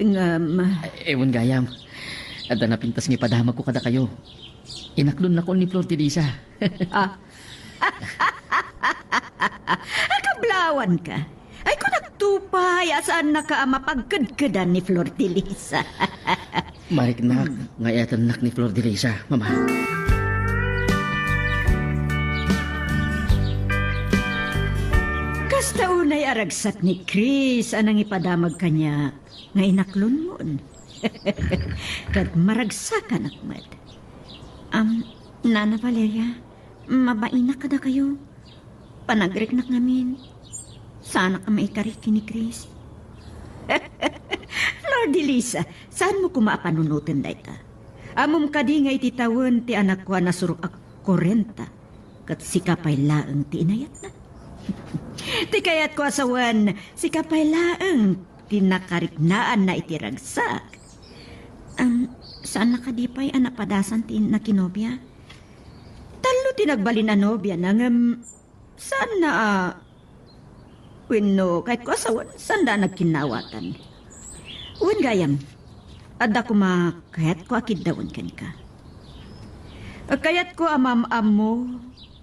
Ngem, eh, wen gayam, adda napintas nga ipadamagko kadakayo. Inaklonnakon ni Flor Teresa. Ah. Akablawanka. Ay, kunak pay a saannaka a mapagkedkedan ni Flor Teresa. Mariknak nga iyatennak ni Flor Teresa, Mama. Kasta unay a ragsak ni Chris a nangipadamag kaniak nga inaklonmon. Ket maragsakanak met. Am, Nana Valeria, mabainak kadakayo. Panagriknak ngamin. Saanak a maikari ken ni Chris. Flor de Lisa, saanmo koma a panunoten dayta? Ammom kadi nga iti tawen ti anakko a nasurok a kuarenta, ket sika pay laeng ti inayatna? Ti kayatko a sawen, sika pay laeng ti nakariknaanna iti ragsak. Am, saanna kadi pay a napadasan ti nakinobia? Tallo ti nagbalin a nobiana, ngem saanna a, wenno kayatko a sawen, saanda a nagkinnaawatan. Wen gayam, adda koma kayatko a kiddawen kenka. Kayatko a maam-ammo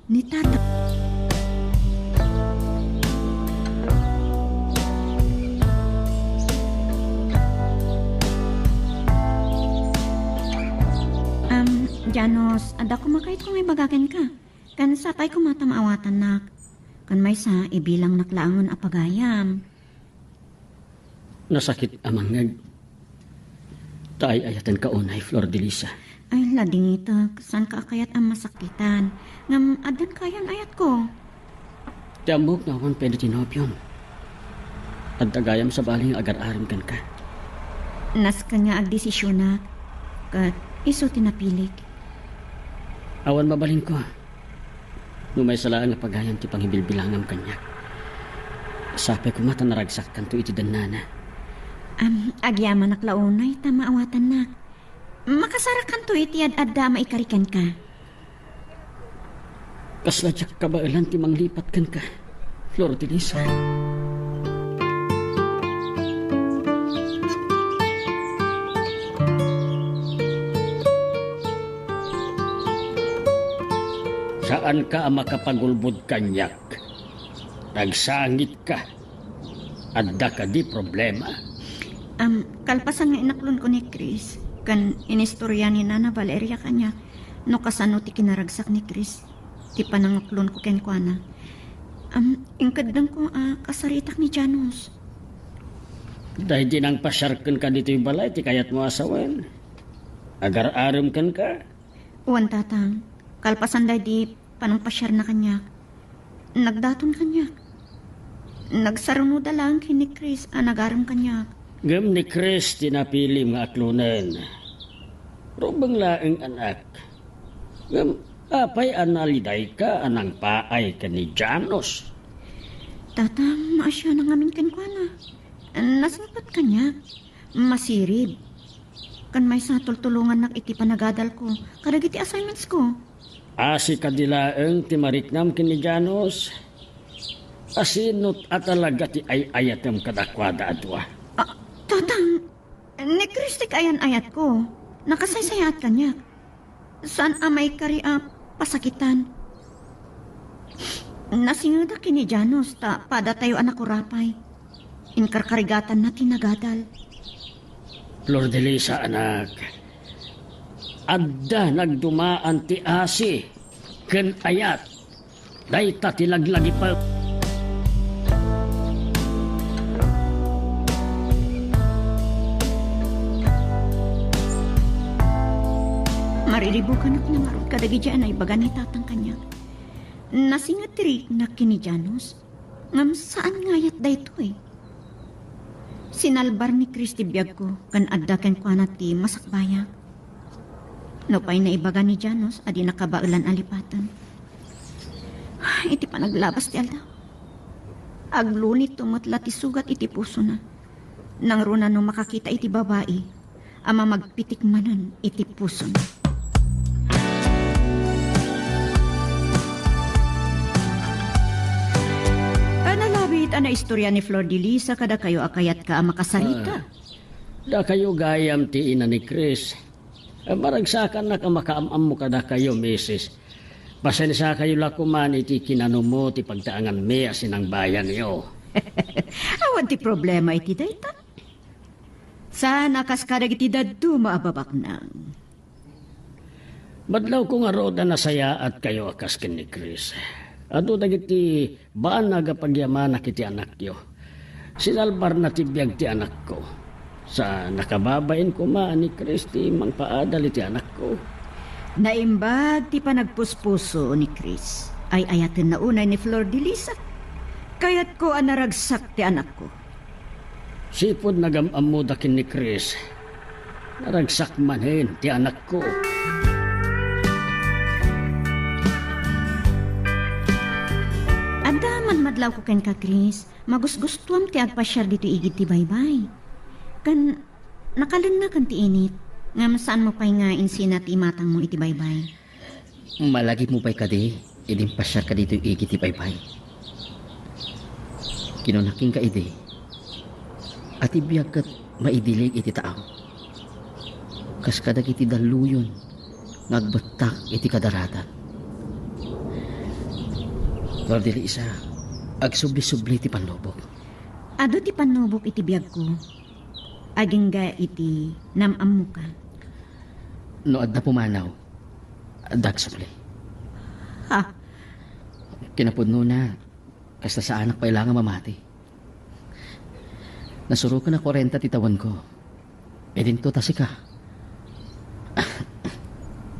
ni Tata. Am, Janos, adda koma kayatko nga ibaga kenka. Ken sapay koma ta maawatannak. Ken maysa, ibilangnak laengen a pagayam. Nasakit a mangngeg. Ta ay-ayatenka unay, Flor de Lisa. Ay, ladingitek, saanka a kayat a masakitan. Ngem addan kayan ayatko. Ti ammok nga awan pay ti nobiom. Adda gayam sabali nga agar-arem kenka. Nasken nga agdesisionak, ket isu ti napilik. Awan mabalinko. No maysa laeng a pagayam ti pangibilbilangam kaniak, sapay koma ta naragsakkanto iti dennana. Am, agyamanak la unay ta maawatannak. Makasarakanto iti ad-adda a maikari kenka. Kasla diak kabaelan ti manglipat kenka, Flor de Lisa. Saanka a makapagulbod kaniak. Nagsangitka. Adda kadi problema? Am, kalpasan nga inaklonko ni Chris, ken inistorya ni Nana Valeria kaniak no kasano ti kinaragsak ni Chris ti panangaklonko kenkuana. Am, inkeddengko a kasaritak ni Janos. Daydi nangpasiar kenka ditoy balay ti kayatmo a sawen. Agar-arem kenka? Wen, Tatang. Kalpasan daydi panangpasiarna kaniak, nagdaton kaniak. Nagsarunoda laeng ken ni Chris a nagarem kaniak. Ngem ni Chris ti napilim nga aklonen. Rubeng laeng, anak. Ngem apay a nalidayka a nangpaay ken ni Janos? Tatang, maasianak ngamin kenkuana. Nasingpet kaniak. Masirib. Ken maysa, tultulongannak iti panagadalko kadagiti assignmentsko. Asi kadi laeng ti mariknam ken ni Janos? Asino a talaga ti ay-ayatem kadakuada a dua? Ah, Tatang, ni Chris ti kaayan-ayatko. Nakasaysayaat kaniak. Saan a maikari a pasakitan. Nasingedak ken ni Janos ta padatayo a nakurapay. Inkarkarigatanna ti nagadal. Flor de Lisa, anak, adda nagdumaan ti asi ken ayat. Dayta ti laglagipem. Mariribukanak ngarud kadagiti a naibaga ni Tatang kaniak. Nasinget ti riknak ken ni Janos, ngem saan nga ayat daytoy. Sinalbar ni Chris ti biagko ken adda kenkuana ti masakbayak. Nupay naibaga ni Janos a di nakabaelan a lipaten. Iti panaglabas ti aldaw, aglunitto met la ti sugat iti pusona. Nangruna no makakita iti babai a mamagpitik manen iti pusona. Analabit a naistorya ni Flor de Lisa kadakayo a kayatka a makasarita. Ah, dakayo gayam ti ina ni Chris. Maragsakannak a makaam-ammo kadakayo, misis. Pasensiakayo la koman iti kinanumo ti pagtaenganmi a sinangbayanyo. Awan ti problema iti dayta. Saan a kas kadagiti dadduma a babaknang. Madlawko ngarud a nasayaatkayo a kas ken ni Chris. Adu dagiti banag a pagyamanak iti anakyo. Sinalbarna ti biag ti anakko. Sa nakababain koma ni Chris ti mangpaadal iti anakko. Naimbag ti panagpuspuso ni Chris. Ay-ayatenna unay ni Flor de Lisa. Kayatko a naragsak ti anakko. Sipud nagam-ammoda ken ni Chris, naragsak manen ti anakko. Adda madmadlawko kenka, Chris. Magusgustuam ti agpasiar ditoy igid ti baybay. Ken nakalengneken ti init, ngem saanmo pay nga insina ti imatangmo iti baybay. Malagipmo pay kadi idi impasiarka ditoy igid ti baybay. Kinuna kenka idi a ti biag ket maidilig iti taaw, kas kadagiti dalluyon nga agbettak iti kadaratan. Flor de Lisa, agsubli-subli ti pannubok. Adu ti pannubok iti biagko, agingga iti nam-ammoka. No adda pumanaw, adda agsubli. Ha? Kinapudnona, kasta saanak pay la nga mamati. Nasuroken a kuarenta ti tawenko. Idinto ta sika.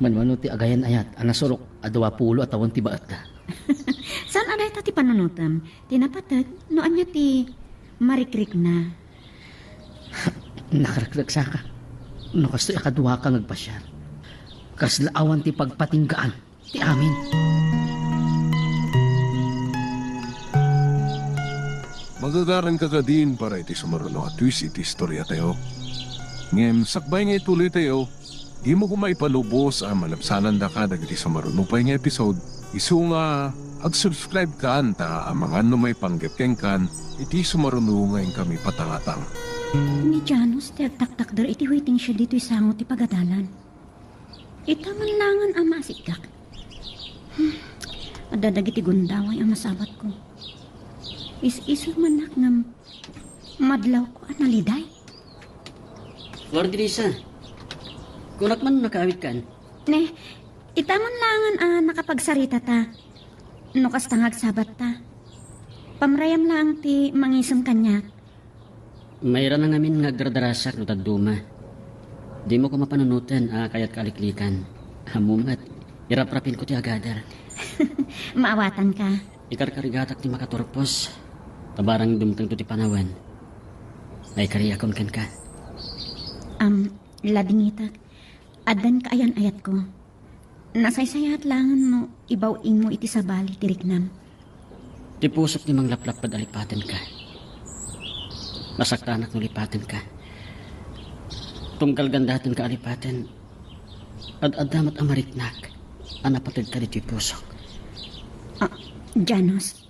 Manmano ti agayan-ayat a nasurok a duapulo a tawen ti baetda. Saan a dayta ti panunotem? Ti napateg, no ania ti marikrikna? Nakaragsaksaka. No kastoy a kaduaka nga agpasiar, kasla awan ti pagpatinggaan ti amin. Magagaranka kadin para iti sumaruno a twist iti istoriatayo. Ngem sakbay nga ituloytayo, dimo koma ipalubos a malabsanandaka dagiti sumaruno pay nga episode, isu nga agsubscribe kan ta amangan no maipanggep kenkan iti sumaruno nga inkami patangatang. Ni Janus ti agtaktakder iti waiting shed ditoy sango ti pagadalan. Ita man langen a maasiddek. Hmm. Adda dagiti gundaway a masabatko. Is-isu manak ngem madlawko a naliday. Flor de Lisa, kunak man nakaawidkan. Ne, ita man langen a nakapagsaritata. No kasta nga agsabatta, pamrayam laeng ti mangisem kaniak. Mairana ngamin nga agdardarasak no dadduma. Dimo koma panunoten a kayatka a liklikan. Ammom met, iraprapinko ti agadar. Maawatanka. Ikarkarigatak ti makaturpos. Ta barang dumtengto ti panawen, naikariakon kenka. Am, ladingitak. Addan kaayan-ayatko. Nasaysayaat laengen no ibaw-ingmo iti sabali ti riknam. Ti pusok ti manglaplapped a lipatenka. Nasaktanak no lipatenka. Tunggal gandatenka a lipaten, ad-adda met a mariknak a napateg kaditoy pusok. Ah, Janos.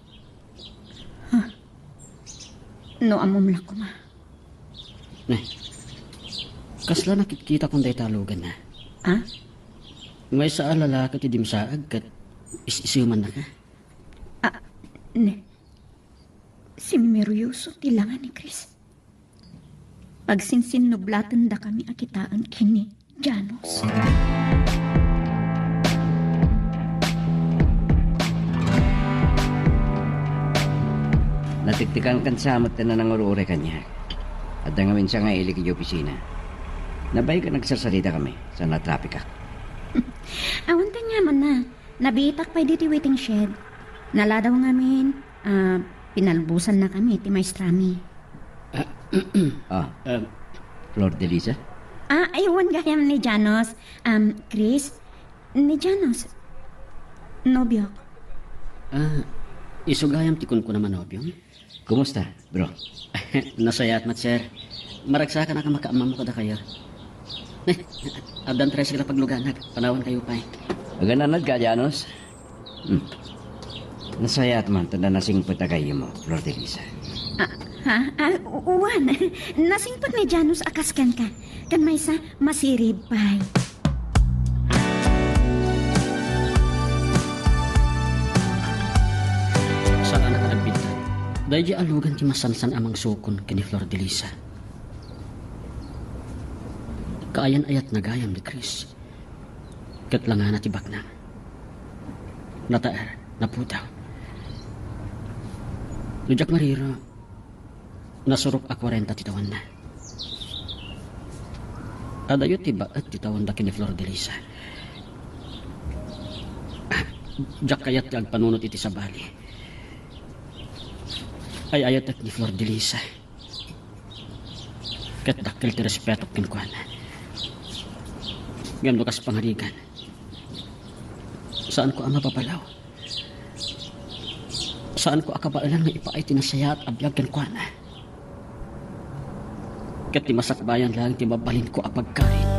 Huh. No ammom la koma. Ne, kasla nakitkitakon dayta a luganna. Ah? Maysa a lalaki ti dimsaag ket is-isemannaka. Ah, ne. Simmeryoso ti langa ni Chris. Agsinsinnublatendakami a kitaen ken ni Janos. Natiktikankan sa met ti nanangur-uray kaniak. Adda ngamin sangailik idiay opisina. Nabayagen a nagsasaritakami, sa natrapikak. Awan ken aniamanna. Nabiitak pay ditoy waiting shed. Naladaw ngamin a pinalbosannakami ti maestrami. Ah, Ah, Flor de Lisa? Ah, ay, wen gayam ni Janos. Um, Chris, ni Janos, nobiok. Ah, isu gayam ti kunkunam a nobiom? Kumusta, bro? Nasayaat met, sir. Maragsakan a makaammam kadakayo. Eh, addan tricycle a pagluganak. Panawankayo pay. Agananad ka, Janos? Hmm. Nasayaat man ta nasingpet a gayyemmo, Flor de Lisa. Ah, ha? Ah, u-, uwan. Nasingpet ni Janos a kas kenka. Ken maysa, masirib pay. Saan a kadagbitan, daydiay a lugan ti masansan a mangsukon ken ni Flor de Lisa. Kaayan-ayatna gayam ni Chris. Ket langana ti baknang. Nataer, napudaw. No diak mariro, nasurok a kuarenta ti tawenna. Adayo ti baet ti tawenda ken ni Flor de Lisa. Ah, Diak kayat ti agpanunot iti sabali. Ay-ayatek ni Flor de Lisa. Ket dakkel ti respetok kenkuana. Ngem no kas pangarigan, saanko a mababalaw. Saanko a kabaelan nga ipaay ti nasayaat a biag kenkuana. Ket ti masakbayan laeng ti mabalinko a pagkarit.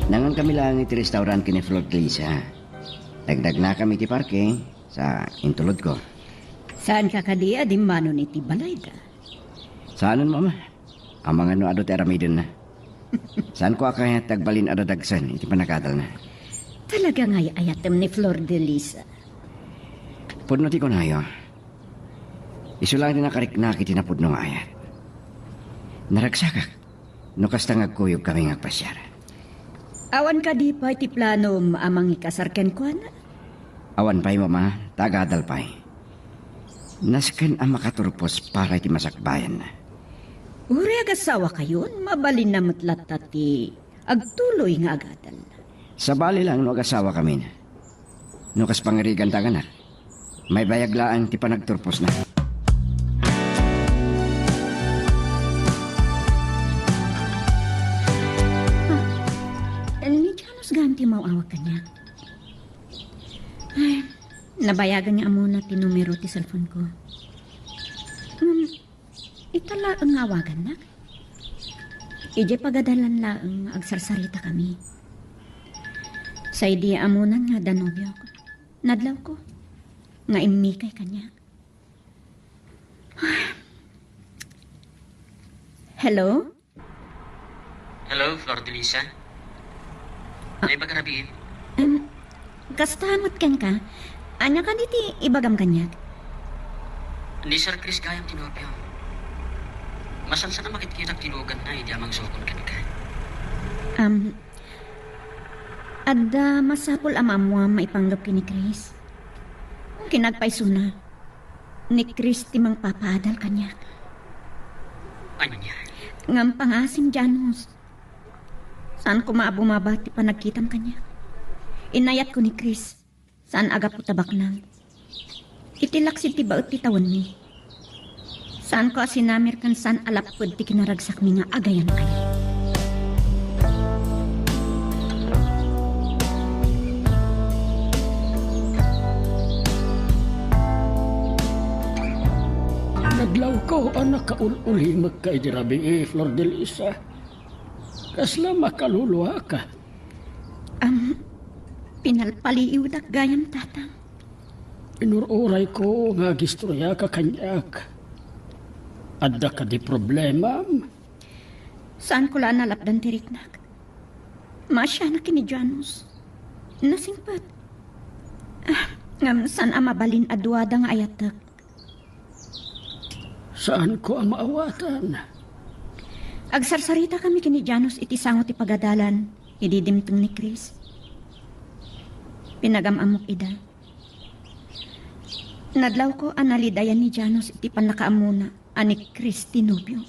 Nangankami laeng iti restaurant ken ni Flor Lisa. Nagnagnakami iti parking, sa intulodko. Saanka kadi a dimmanon iti balayda? Saanen, Mama. Amangan no adu ti aramidenna. Saanko a kayat ti agbalin a dadagsen iti panagadalna. Talaga nga ay-ayatem ni Flor de Lisa. Pudno ti kunayo. Isu laeng ti nakariknak iti napudno nga ayat. Naragsakak no kasta nga agkuyogkami nga agpasiar. Awan kadi pay ti planom a mangikasar kenkuana? Awan pay, Mama, ta agadal pay. Nasken a makaturpos para iti masakbayanna. Uray agasawakayon, mabalinna met latta ti agtuloy nga agadal. Sabali laeng no agasawakamin. No kas pangarigan ta nga anak, maibayag laeng ti panagturposna. Ah, ni Janus gayam ti maawag kaniak. Ay, nabayagan nga ammona ti numero ti cellphone ko. Ngem, ita laeng nga awagannak. Idiay pagadalan laeng nga agsarsaritakami. Sa idi ammonan nga adda nobiok, nadlawko nga immikay kaniak. Hello? Hello, Flor de Lisa. Ah. Naimbag a rabiin? Em, kasta met kenka. Ania kadi ti ibagam kaniak? Ni Sir Chris gayam ti nobiom. Masansan a makitkitak ti luganna idi a mangsukon kenka. Am, adda masapul a maammuam maipanggep ken ni Chris. Kinappaysona, ni Chris ti mangpapaadal kaniak. Ania? Ngem pangasim, Janus. Saan koma a bumaba ti panagkitam kaniak. Inayatko ni Chris. Saan a gapu ta baknang. Iti laksid ti baet ti tawenmi. Saanko a sinamir ken saan a lapped ti kinaragsakmi nga agayan-ayat. Nadlawko a nakaul-ulimekka idi rabii, Flor de Lisa. Kasla makaluluaka. Am, pinalpaliiwdak gayam, Tatang. Inur-urayko nga agistoriaka kaniak. Adda kadi problemam? Saanko la a nalapdan ti riknak. Maasianak ken ni Janus. Nasingpet. Ah, ngem saan a mabalin a duada nga ayatek. Saanko a maawatan. Agsarsaritakami ken ni Janus iti sango ti pagadalan idi dimteng ni Chris. Pinagam-ammok ida. Nadlawko a nalidayan ni Janus iti pannakaammona a ni Chris ti nobio.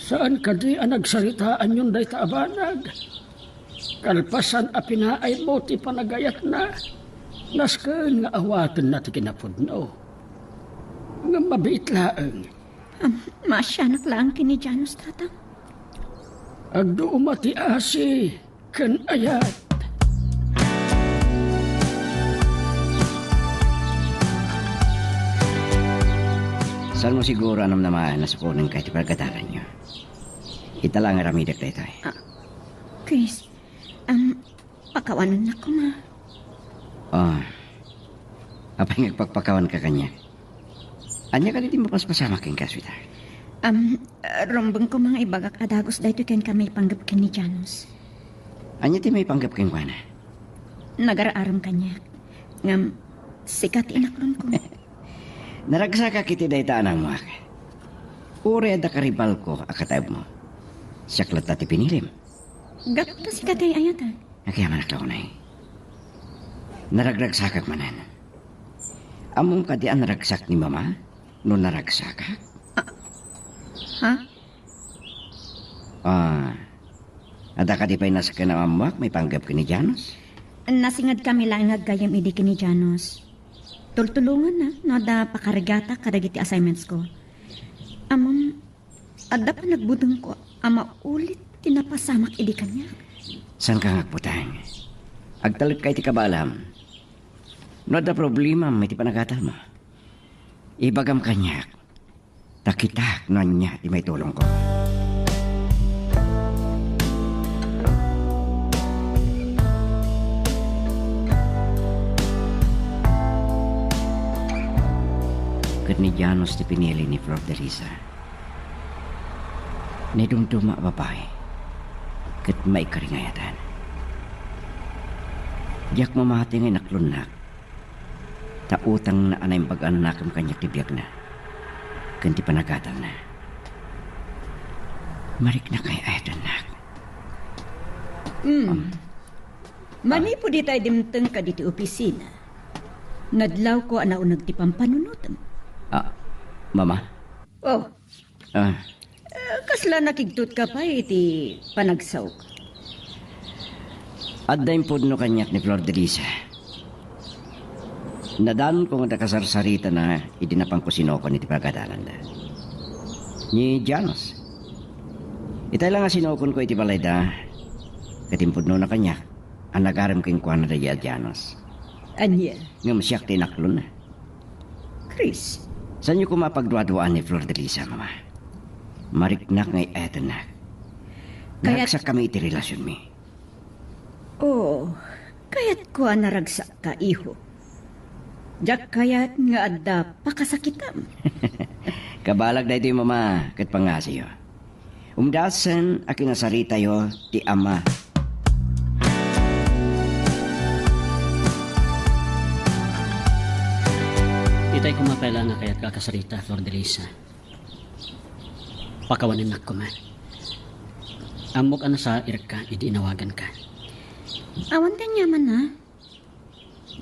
Saan kadi a nagsaritaanyon dayta a banag? Kalpasan a pinaaymo ti panagayatna, nasken nga awatenna ti kinapudno. Ngem mabiit laeng. Am, maasianak laeng ken ni Janus, Tatang. Agduma ti asi ken ayat. Saanmo siguro a namnamaen a sukonenka iti pagadalanyo. Ita la nga aramidek daytoy. Ah, Chris, am, pakawanennak koma. Ah. Apay nga agpakpakawanka kaniak? Ania kadi ti mapaspasamak kenka, sweetheart? Am, rumbeng koma nga ibagak a dagus daytoy kenka maipanggep ken ni Janus. Ania ti maipanggep kenkuana? Nagar-arem kaniak. Ngem, sika ti inaklonko. Naragsakak iti dayta a naammoak. Uray adda karibalko a kataebmo. Siak latta ti pinilim. Gapu ta sika ti ay-ayatek. Agayamanak la unay. Naragragsakak manen. Ammom kadi a naragsak ni Mama? no naragsakak? Ah, ha? Ah, adda kadi pay nasken a ammoak maipanggep ken ni Janos? Nasingedkami laeng nga aggayem idi ken ni Janos. Tultulonganna no adda pakarigatak kadagiti assignmentsko. Ammom, adda panagbutengko a maulit ti napasamak idi kaniak. Saanka nga agbuteng? Agtalekka iti kabaelam. No adda problemam iti panagadalmo, ibagam kaniak, ta kitak no ania ti maitulongko. Ket ni Janos ti pinili ni Flor de Lisa. Naidumduma a babai, ket maikari nga ay-atan. Diak mamati nga inaklonnak, ta utangna a naimbag a nakem kaniak ti biagna ken ti panagadalna. Mariknak nga ay-ayatennak. Mm. Am. Manipud itay dimtengka ditoy opisina, nadlawko a nauneg ti pampanunotem. Ah, Mama? Oh. Ah. Eh, kasla nakigtotka pay iti panagsaok? Adda impudno kaniak ni Flor de Lisa. Nadanonko nga adda kasarsaritana idi napanko sinokon iti pagadalanda. Ni Janos. Itay la nga sinokonko iti balayda, ket impudnona kaniak a nagarem kenkuana daydi a Janos. Ania? Ngem siak ti inaklonna. Chris. Saanyo koma a pagduaduaan ni Flor de Lisa, Mama. Mariknak nga ay-ayatennak. Kayat- Naragsakkami iti relasionmi. Oh, kayatko a naragsakka, iho. Diak kayat nga adda pakasakitam. Kabaelag daytoy, Mama, ket pangngasiyo. Umdasen a kinasaritayo ti ama. Itay koma pay la nga kayatka a kasarita, Flor de Lisa. Pakawanennak koma. Ammok a nasairka idi inawaganka. Awan ti aniamanna.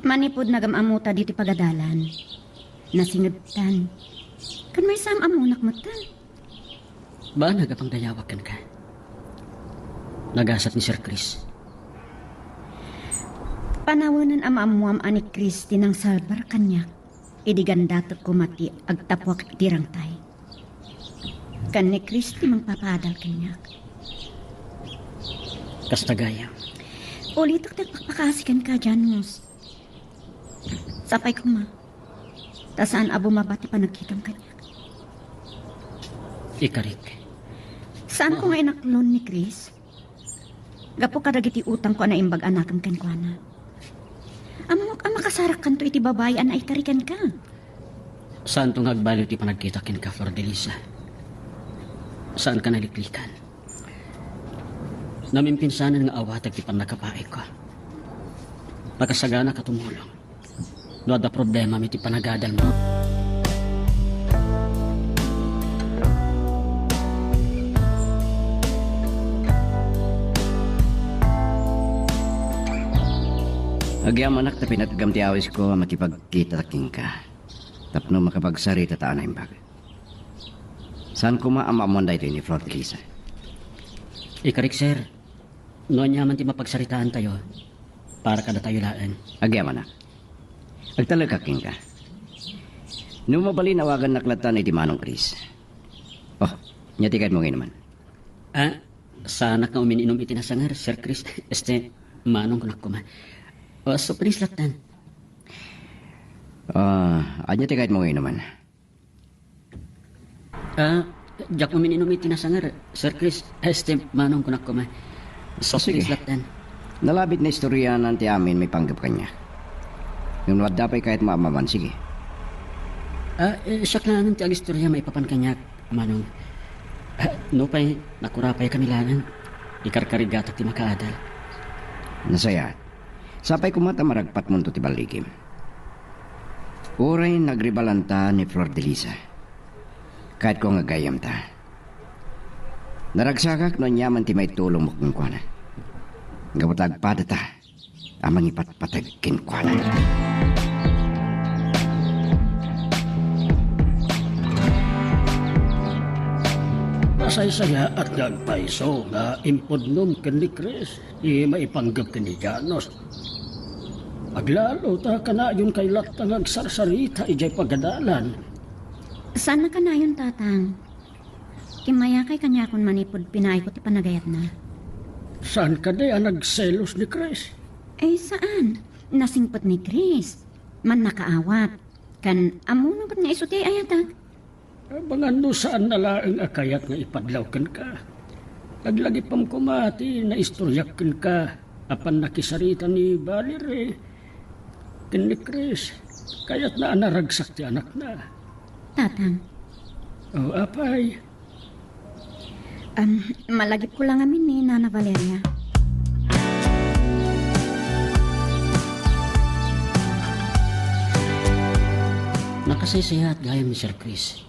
Manipud nagam-ammota ditoy pagadalan, nasingedtan. Ken maysa am-ammonak metten. Banag a pangdayawak kenka. Nagasat ni Sir Chris. Panawenen a maammoam a ni Chris ti nangsalbar kaniak idi gandatek koma ti agtapuak iti rangtay. Ken ni Chris ti mangpapaadal kaniak. Kasta gayam. Ulitek ti agpakpakaasi kenka, Janos. Sapay koma, ta saan a bumaba ti panagkitam kaniak. Ikarik. Saanko nga inaklon ni Chris? Gapu kadagiti utangko a naimbag a nakem kenkuana. Ammok a makasarakkanto iti babai a naikari kenka. Saanto nga agbaliw ti panagkita kenka, Flor de Lisa. Saanka naliklikan. Namimpinsanen nga awateg ti pannakabaayko. Nakasaganak a tumulong no adda problemam iti panagadalmo. Agyamanak ta pinatgam ti awisko a makipagkita kenka tapno makapagsarita ta a naimbag. Saan koma a maammoan daytoy ni Flor de Lisa? Ikarik, sir, no aniaman ti mapagsaritaantayo, para kadatayo laeng. Agyamanak. Agtalekak kenka. No mabalin, awagannak lattan iti Manong Chris. Oh, ania ti kayatmo nga inuman? Ah, saanak nga umin-inum iti nasanger, Sir Chris. Este, Manong kunak koma. Oh, soft drinks lattan. Ah, ania ti kayatmo nga inuman? Ah, diak umin-inum iti nasanger, Sir Chris. Este, Manong kunak koma. Soft drinks lattan. Nalabit nga istoryanan ti amin maipanggep kaniak. Ngem no adda pay kayatmo a maammoan, sige. Ah, eh, siak laengen ti agistorya maipapan kaniak, Manong. Ah, nupay, nakurapay kami laengen. Ikarkarigatak ti makaadal. Nasayaat. Sapay koma ta maragpatmonto ti balligim. Uray nagribalanta ni Flor de Lisa, kayatko nga gayyemta. Naragsakak no aniaman ti maitulongmo kenkuana. Gapu ta agpadata a mangipatpateg kenkuana. Nasaysayaat nga agpayso nga impudnom ken ni Chris ti maipanggep ken ni Janos. Aglalo ta kanayonkayo latta nga agsarsarita idiay pagadalan. Saan a kanayon, Tatang. Kimmayakay kaniakon manipud pinaayko ti panagayatna. Saan kadi a nagselos ni Chris? Ay, saan. Nasingpet ni Chris. Mannakaawat. Ken ammono met nga isu ti ay-ayatek. Amangan no saanna laeng a kayat nga ipadlaw kenka. Laglagipem koma ti naistoryak kenka a pannakisarita ni Valerie ken ni Chris. Kayatna a naragsak ti anakna. Tatang. O, apay. Am, malagipko la ngamin ni Nana Valeria. Nakasaysayaat gayam ni Sir Chris.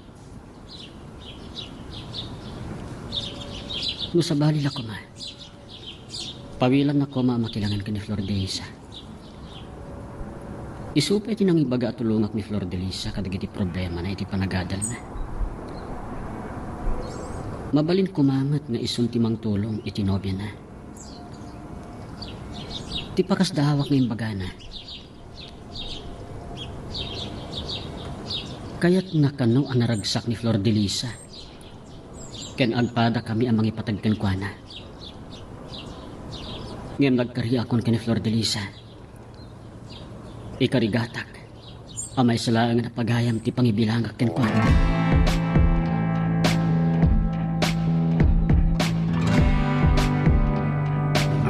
No sabali la koma, pawilannak koma a makilangen ken ni Flor de Lisa. Isu pay ti nangibaga a tulongak ni Flor de Lisa kadagiti problemana iti panagadalna. Mabalin koma met nga isun ti mangtulong iti nobiana. Ti pakasdaawak nga imbagana, kayatna kano a naragsak ni Flor de Lisa ken agpadakami a mangipateg kenkuana. Ngem nagkariakon ken ni Flor de Lisa. Ikarigatak a maysa laeng a pagayam ti pangibilangak kenkuana.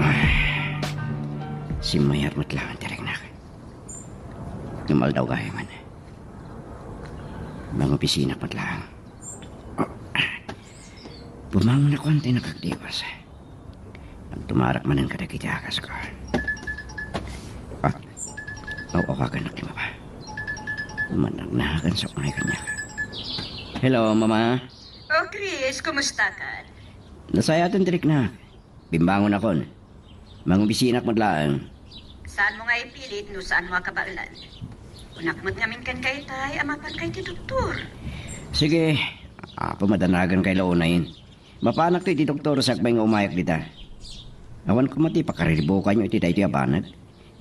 Ay, simmayat met laeng ti riknak. Ngem aldaw gayamen, mangobisinak met laeng. Bumangon ako, anti nakagdiwas. Agtumarak manen kadagiti agasko. Ah, aw-awagannak ti mama. Managnagan sa ngay kaniak. Hello, Mama. Oh, Chris, kumusta ka? Nasayaten ti riknak. Bimbangon akon. Mangobisinak met laeng. Saanmo nga ipilit no saanmo a kabaelan. Kunak met ngamin kenka itay a mapanka iti doktor. Sige, Apo, madanagan kay la unayen. Mapanak ti iti doktor sakbay nga umayak dita. Awan koma ti pakariribukanyo iti daytoy a banag.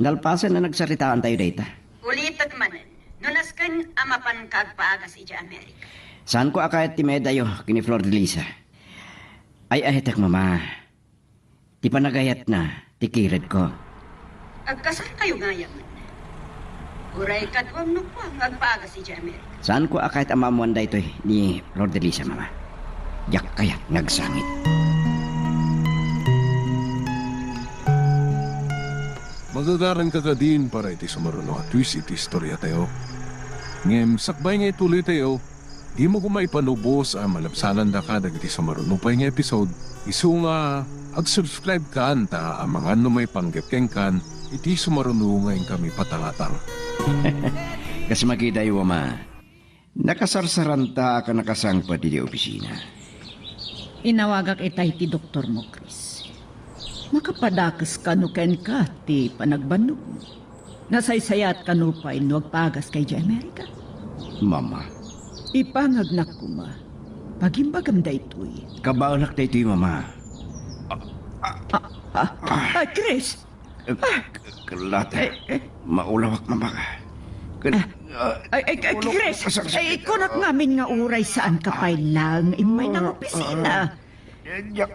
Nalpasen a nagsaritaantayo dayta. Ulitek manen, no nasken a mapanka agpaagas idiay Amerika. Saanko a kayat ti medayo ken ni Flor de Lisa. Ay-ayatek, Mama. Ti panagayatna, ti kiredko. Agkasarkayo gayam. Uray kaduam no kua nga agpaagas idiay Amerika. Saanko a kayat a maammoan daytoy ni Flor de Lisa, Mama. Diak kayat nga agsangit. Magagaranka kadin para iti sumaruno a twist iti istoriatayo. Ngem sakbay nga ituloytayo, dimo koma ipanubos a malabsanandaka dagiti sumaruno pay nga episode, isu nga ag-subscribe-kan ta amangan no maipanggep kenkan iti sumaruno nga inkami patangatang. Kas makitayo, Ama, nakasarsaranta a nakasangpet iti opisina. Inawagak itay ti doktormo, Chris. Makapadakes kano kenka ti panagbannogmo. Nasaysayaat kano pay no agpaagas ka idiay Amerika? Mama. Ipangagnak koma. Pagimbagam daytoy. Kabaelak daytoy, Mama. Ah, ah, ah, Chris! Eh, k-, kalata. Eh, eh. Maulawak, Mama. Ken, ah, ay, ay, ay, ulo, Chris! Ay, kunak ngamin nga uray saan ka pay laeng immay nang opisina. Ah, ah. Eh, diak,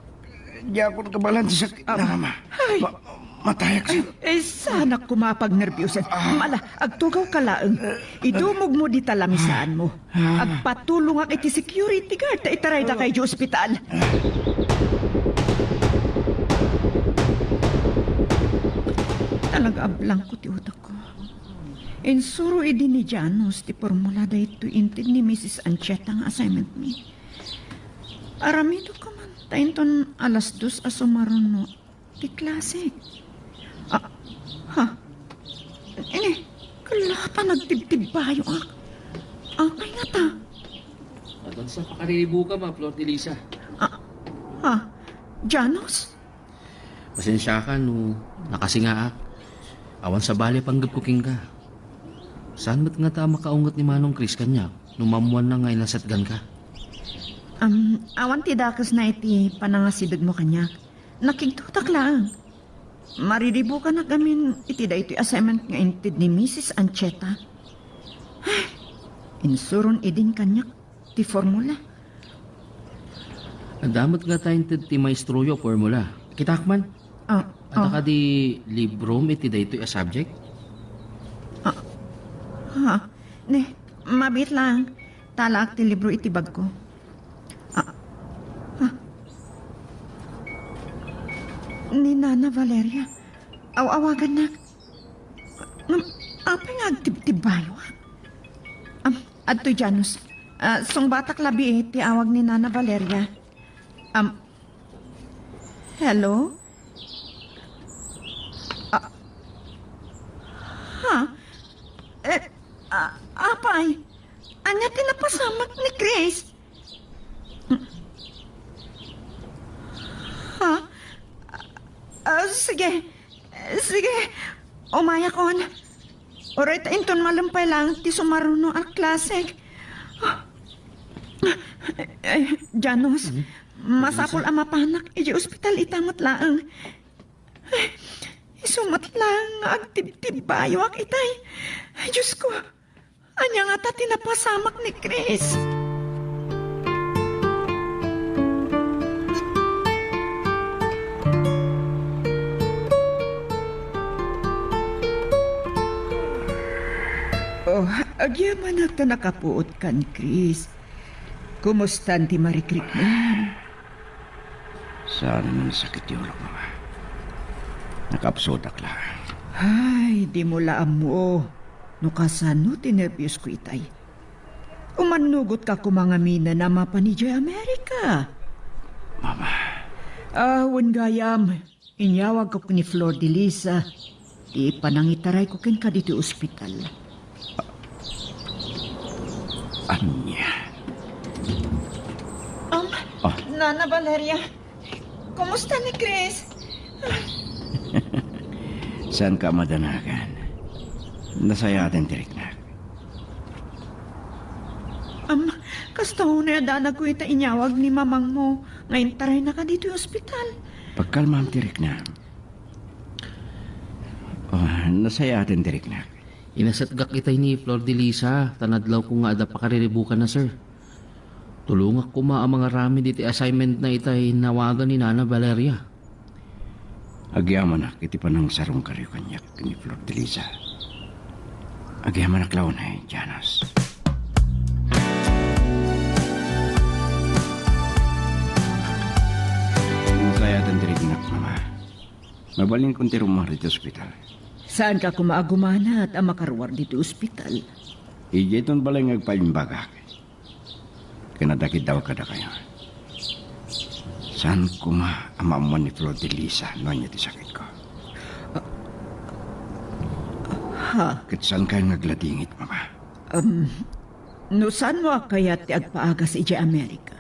diakon kabaelan ti sakitna, Mama. Ay. Ma-, matayak sa. Ay, ay, saanak koma a pagnerbiusen. Ah. Mala, agtugaw ka laeng. Idumogmo dita lamisaanmo. Ah. Agpatulongak iti security guard ta itarayda kay di ospital. Talaga a blanko ti utakko. Insuro idi ni Janos ti formula daytoy inted ni Missus Anchieta nga assignment mi. Aramidek man ta inton alas dos a sumaruno ti klase. Ah, ha? Ini, kalata nagtibtibbayo ak. Apay ngata? Adun sa pakariribuka, ma, Flor de Lisa. Ah, ha? Janos? Pasensiakan no nakasingaak. Awan sabali a panggepko kenka. Saan met ngata a makaunget ni Manong Chris kaniak no maammoanna nga inasatganka? Am, awan ti dakesna iti panangasidegmo kaniak. Nakigtotak laeng. Mariribukanak gamin iti daytoy assignment nga inted ni Misis Ancheta. Insuron idin kaniak ti formula. Adda met ngata inted ti maestroyo a formula. Kitaak man. Ah, Adda ah. kadi librom iti daytoy a subject? Ah, ha? Ne, mabiit lang. Talaak ti libro iti bagko. Ah, ah. Ni Nana Valeria, aw-awagannak. Ngem, apay nga agtibtibbayo? Am, adtoy Janus. Ah, sungbatak labi ti awag ni Nana Valeria. Am, hello? Ah, ha? Eh, ah, apay? Ania ti napasamak ni Chris? Ha? Ah, sige. Sige. Umayakon. Uray ta inton malem pay laeng ti sumaruno a klasek. Ay, Janos, masapul a mapanak idiay ospital ita met laeng. Isu met laeng nga agtibtibbayoak itay. Ay, Diyos ko, ania ngata ti napasamak ni Chris? Oh, agyamanak ta nakapuot kan Chris. Kumustan ti marikrikmo? Saan a nasakit ti ulok, Mama. Nakaabsutak la. Ay, dimo la ammo no kasano ti nerbios ko itay. Umannugot ka koma ngamin a mapan idiay Amerika. Mama. Ah, wen gayam. Inyawagko ni Flor de Lisa ti panangitarayko kenka ditoy ospital. Ania? Um, Ah. Nana Valeria, kumusta ni Chris? Saanka a madanagan. Nasayaat ti riknak. Am, kasta unay a danagko ita inyawag ni mamangmo nga intaraynaka ditoy ospital. Pagkalmam ti riknam. Oh, nasayaat ti riknak. Inasatgak itay ni Flor de Lisa, ta nadlawko nga adda pakariribukanna, sir. Tulongak koma a mangaramid iti assignmentna itay nawagan ni Nana Valeria. Agyamanak iti panangsarungkayo kaniak ken ni Flor de Lisa. Agyamanak la unay, Janos. Nasayaat ti riknak, Mama. Mabalinkon ti rummuar iti ospital. Saanka koma a gumanat a makaruar ditoy ospital? Idiay ton balay nga agpaimbagak. Ken adda kiddawak kadakayo. Saan koma a maammuan ni Flor de Lisa no ania ti sakitko. Ah, ha? Ket saankayon nga agladingit, Mama? Um, no saanmo a kayat ti agpaagas idiay Amerika,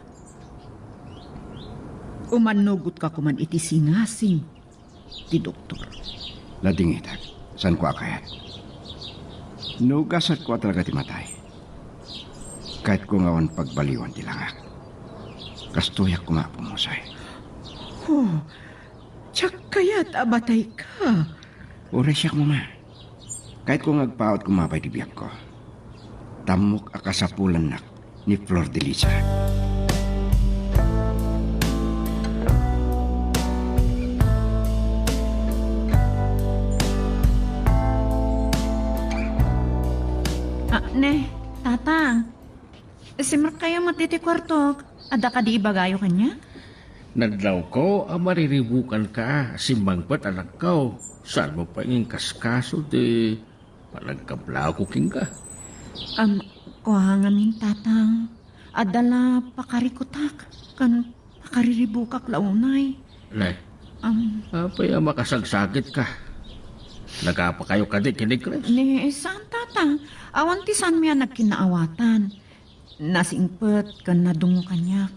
umannugotka koman iti singasing ti doktor. Ladingitak, saanko a kayat. No gasatko a talaga ti matay, kayatko nga awan pagbaliwan ti langak. Kastoyak koma a pumusay. Oh, diak kayat a matayka. Uray siak, Mama. Kayatko nga agpaut koma pay ti biagko. Tammok a kasapulannak ni Flor de Lisa. Ah, ne, Tatang. Simrekkayo met iti kuartok. Adda kadi ibagayo kaniak? Nadlawko a mariribukanka a simmangpet, anakko. Saanmo pay nga inkaskaso ti panagkablako kenka? Am, kua ngamin, Tatang. Adda la pakarikutak ken pakariribukak la unay. Ne? Am, Apay a makasagsakitka? Nagapakayo kadi ken ni Chris? Ne, saan, Tatang. Awan ti saanmi a nagkinnaawatan. Nasingpet ken nadungngo kaniak.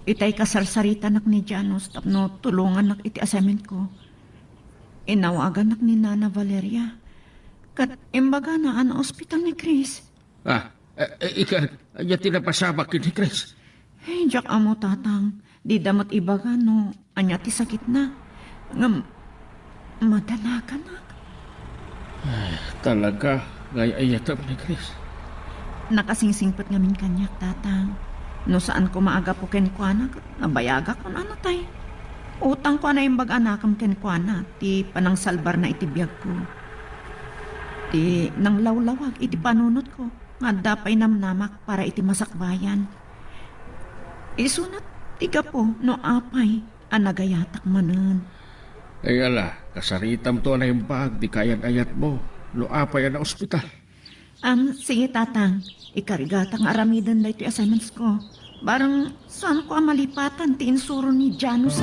Itay kasarsaritanak ni Janos tapno tulongannak iti assignmentko. Inawagannak ni Nana Valeria. Ket imbagana a naospital ni Chris. Ah, eh, eh, ikan, ania ti napasamak ken ni Chris? Ay, diak ammo, Tatang. Dida met ibaga no ania ti sakitna. Ngem, madanaganak. Ay, talaga, nga ay-ayatem ni Chris. Nakasingsingpet ngamin kaniak, Tatang. No saan koma a gapu kenkuana, ket nabayagak no ania tay. Utangko a naimbag a nakem kenkuana ti panangsalbarna iti biagko. Ti nanglawlawag iti panunotko nga adda pay namnamak para iti masakbayan. Isunat ti gapu no apay a nagayatak manen. Ay ala, kasaritamto a naimbag ti kaayat-ayatmo no apay a naospital. Am, sige, Tatang. Ikarigatak nga aramiden daytoy assignments ko. Barang saanko a malipatan ti insuro ni Janus.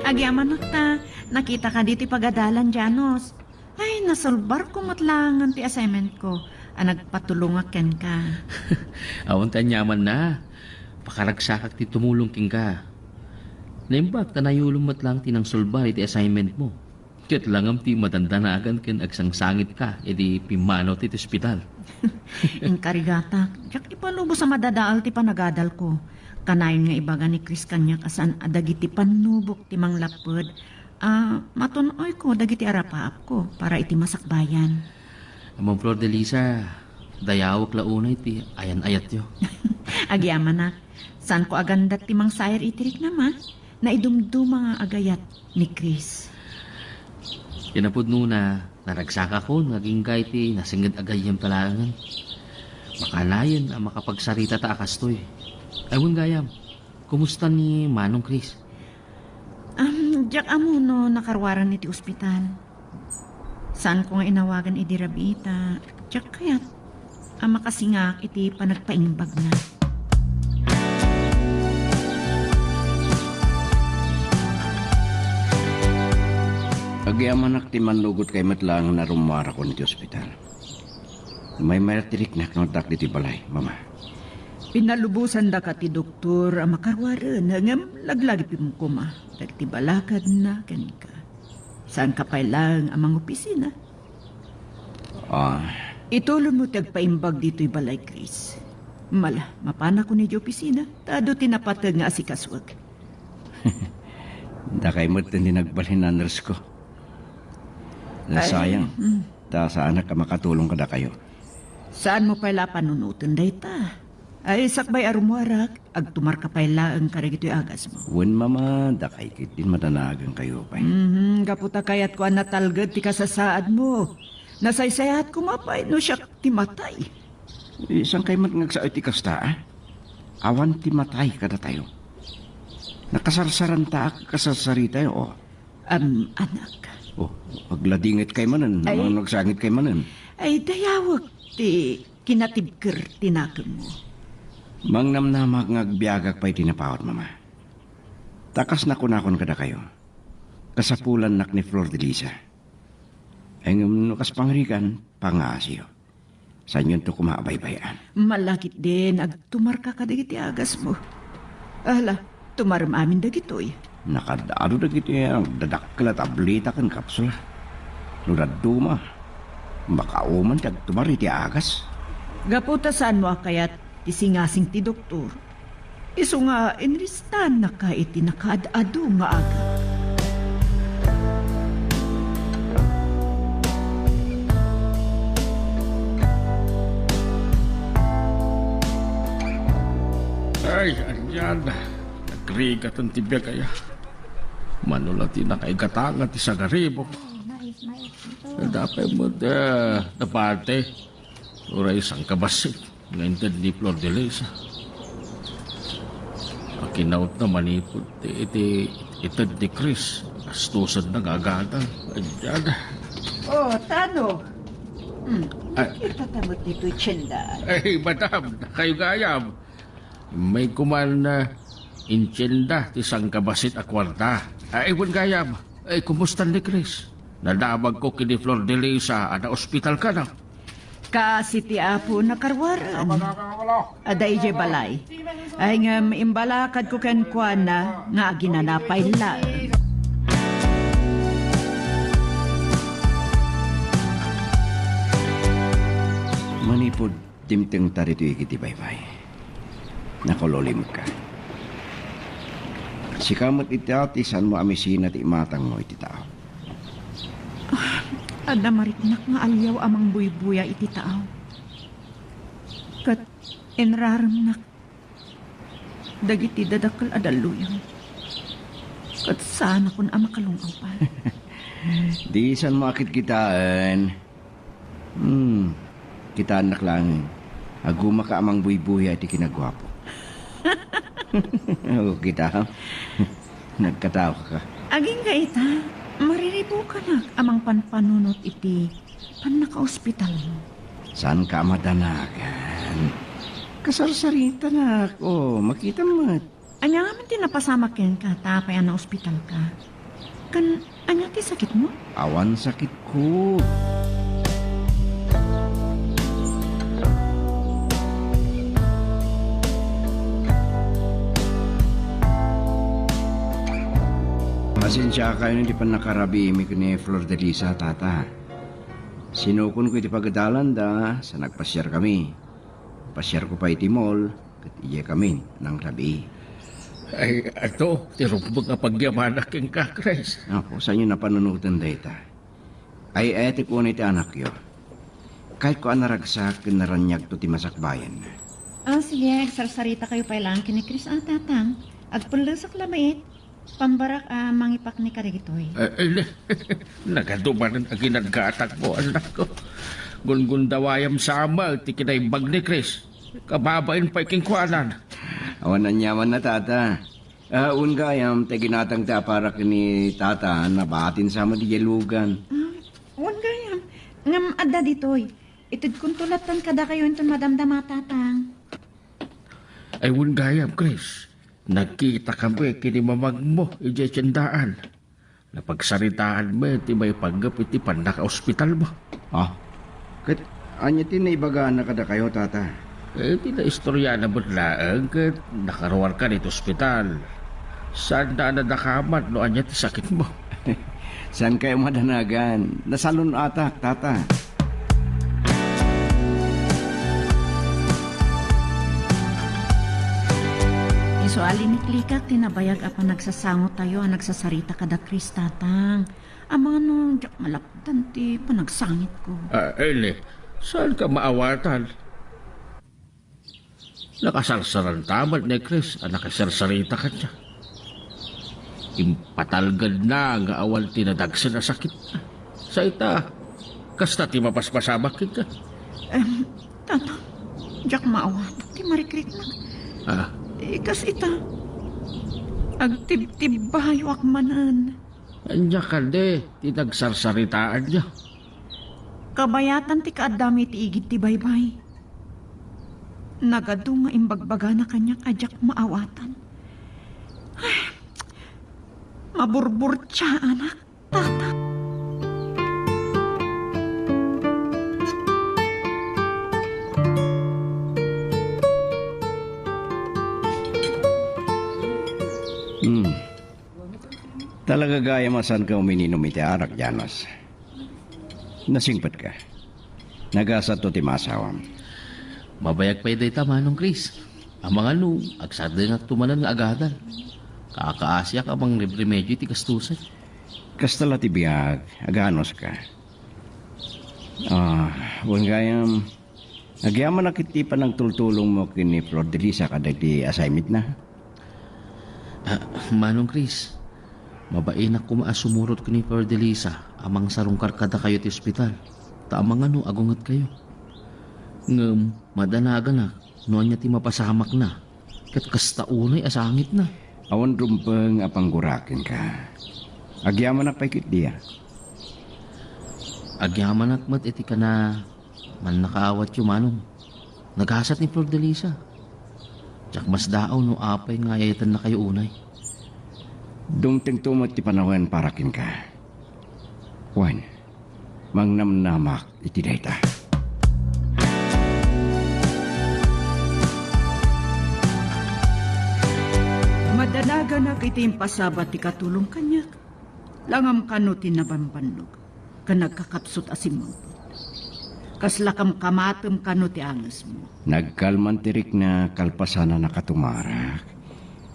Agyamanak ta, nakita ka ditoy pagadalan, Janus. Ay, nasolbarko met laengen ti assignment ko a nagpatulongak kenka. Awan ti aniamanna. Pakaragsakak ti tumulong kenka. Naimbag ta nayulom met laeng ti nangsolbar iti assignment mo. Ket langam ti madandanagan ken agsangsangitka iti pimmanaw ti ospital. Inkarigatak, diak ipalubos a madadael ti panagadalko. Kanayon nga ibaga ni Chris kaniak a saan a dagiti pannubok ti manglapped a matun-oyko dagiti arapaapko para iti masakbayan. Ma'am Flor de Lisa, dayawek la unay ti ayan-ayatyo. Agyamanak, saanko a gandat ti mangsair iti riknam a naidumduma nga agayat ni Chris. Kinapudnona, naragsakakon nga agingga iti nasengnged a gayyemta laengen. Makanayon a makapagsaritata a kastoy. Ay, wen gayam, kumusta ni Manong Chris? Am, diak ammo no nakaruaren iti ospital. Saanko nga inawagan idi rabii ta diak kayat a makasingak iti panagpaimbagna. Agyamanak ti mannugotkay met laeng a rummuarakon iti ospital. Maymayat ti riknak no addaak ditoy balay, Mama. Pinalubosandaka ti doktor a makaruaren, ngem laglagipem koma dagiti balakadna kenka. Saanka pay laeng a mangopisina. Ah. Itulonmo ti agpaimbag ditoy balay, Chris. Mala, mapanakon idiay opisina, ta adu ti napateg nga asikasuek. Dakay met ti nagbalin a nurse ko. Ay, nasayang. Mm. Ta saanak a makatulong kadakayo. Saanmo pay la panunoten dayta? Ay, sakbay a rummuarak, agtumarka pay laeng kadagitoy agasmo. Wen, Mama, dakay ketdin madanagankayo pay. Mhm, gapu ta kayatko a natalged ti kasasaadmo. Nasaysayaat koma pay no siak ti matay. Eh, saankay met nga agsao iti kasta, a? Awan ti matay kadatayo. Nakasarsarantaak a kasarsaritayo, oh. Am, anak. Oh, agladingetkay manen, ay, no agsangitkay manen. Ay, dayawek ti kinatibker ti nakemmo. Mangnamnamak nga agbiagak pay ti napaut, Mama. Ta kas nakunakon kadakayo, kasapulannak ni Flor de Lisa. Ay, ngem no kas pangrigan, pangaasiyo. Saanyonto koma a baybay-an. Malakit din, agtumarka kadagiti agasmo. Ala, tumarem amin dagitoy. Nakaad-adu dagiti agdadakkel a tableta ken kapsula. No dadduma, makauman ti agtumar iti agas. Gapu ta saanmo a kayat ti singasing ti doktor. Isu nga inristannaka iti nakaad-adu nga aga. Ay, anian. Nagrigaten ti biag aya. Mano la ti nakaigatanga ti sagaribok. Dapay met, eh, napati. Uray sangkabassit nga inted ni Flor de Lisa. Akinautna manipud ti iti ited ni Chris. Gastusenna nga agadal. Ayan. Oh, Tano. Hmm, ay, nakita ta met ditoy tienda. Ay, madam, kayo gayam. May kuman, ah, intienda ti sangkabassit a kuarta. Ay, wen gayam. Ay, kumusta ni Chris? Nadamagko ken ni Flor de Lisa a naospital kada. Kaasi ti Apo nakaruaren. Adda idiay balay. Ay, ngem imbalakadko kenkuana nga aginana pay laeng. Pud dimtengta ditoy iti baybay. Nakulolimek ka. Sika met ita ti saanmo a misina ti imatangmo iti tao. Adda mariknak nga alliaw a mangbuybuya iti tao. Ket inraremnak dagiti dadakkel a dalluyon. Ket saanakon a makalung-aw pay. Di saanmo a kitkitaen. Hmm, kitaennak laeng. Agumaka a mangbuybuya iti kinaguapo. O, kita. Nagkatawa ka. Agingga ita, mariribukanak a mangpanpanunot iti pannakaospitalmo. Saanka a madanagan? Kasarsaritanak. O, makitam met. Ania ngamin ti napasamak kenka ta apay a naospitalka? Ken ania ti sakitmo? Awan sakitko. Pasensiakayon iti pannakarabiimi ken ni Flor de Lisa, Tata. Sinukonko iti pagadalanda, sa nagpasiarkami. Pasiarko pay iti mall, ket idiay kami nangrabii. Ay, adu ti rumbeng a pagyamanak kenka, Chris. Apo, saanyo napanunoten dayta? Ay-ayatek unay ti anakyo. Kayatko a naragsak ken naraniagto ti masakbayan. Ah, sige, agsarsarita kayo pay laeng ken ni Chris, ah, Tatang. Agpellesak lamet. Pambarak a mangipakni kadagitoy. Eh, eh, nagadu manen a ginaggatangmo, anakko. Gungundawayam sa met ti kinaimbag ni Chris. Kababain pay kenkuana. Awan aniamanna, Tata. Ah, wen gayam, ti ginatangta a para ken ni Tata, nabatin sa met idiay lugan. Ah, wen gayam. Ngem adda ditoy. Itedkonto lattan kadakayo inton madamdama, Tatang. Ay, wen gayam, Chris. Nagkitakami ken ni mamagmo idiay tiendaan. Napagsaritaan met ti maipanggep iti pannakaospitalmo. Ah, ket ania ti naibagana kadakayo, Tata? Eh, ti naistoriana met laeng ket nakaruarkan iti ospital. Saanda a nadakamat no ania ti sakitmo. Saankayo madanagan. Nasalun-atak, Tata. Isu a liniklikak ti nabayag a panagsasangotayo a nagsasarita kada Chris, Tatang. Amangan no diak malapdan ti panagsangitko. Ah, Eli, saanka maawatan? Nakasarsaranta met ni Chris a nakisarsarita kaniak. Impatalgedna nga awan ti nadagsen a sakitna. Sa ita, kasta ti mapaspasamak kenka. Em, Tata, diak maawatan ti marikriknak. Ah. Eh, kas ita, agtibtibbayoak manen. Ania kadi ti nagsarsaritaanyo? Kabayatan ti kaaddami iti igid ti baybay. Nagadu nga imbagbagana kaniak a diak maawatan. Ay, maburburtiaanak, Tata. Hmm. Talaga gayam a saanka umininum iti arak, Janos. Nasingpetka. Nagasatto ti maasawam. Mabayag pay dayta, Manong Chris. Amangan no, agsardengakto manen nga agadal. Kaakaasiak a mangremremedyo iti gastusen. Kasta la ti biag, aganuska. Ah, wen gayam, agyamanak iti panagtultulongmo ken ni Flor de Lisa kadagiti assignmentna. Ah, Manong Chris, mabainak koma a sumurot ken ni Flor de Lisa a mangsarungkar kadakayo ti ospital, ta amangan no agungetkayo. Ngem madanaganak no ania ti mapasamakna, ket kasta unay a sangitna. Awan rumbeng a panggurakenka. Agyamanak pay ketdi a. Agyamanak met iti kana Mannakaawatyo, Manong. Nagasat ni Flor de Lisa. Diak masdaaw no apay nga ay-ayatennakayo unay. Dumtengto met ti panawen para kenka. Wen, mangnamnamak iti dayta. Madanaganak iti impasabat ti katulong kaniak. Langamkano ti nabambannog ken nagkakapsut a simmangpet. Kasla kamkamatem kano ti angesmo? Nagkalman ti rikna kalpasan a nakatumarak.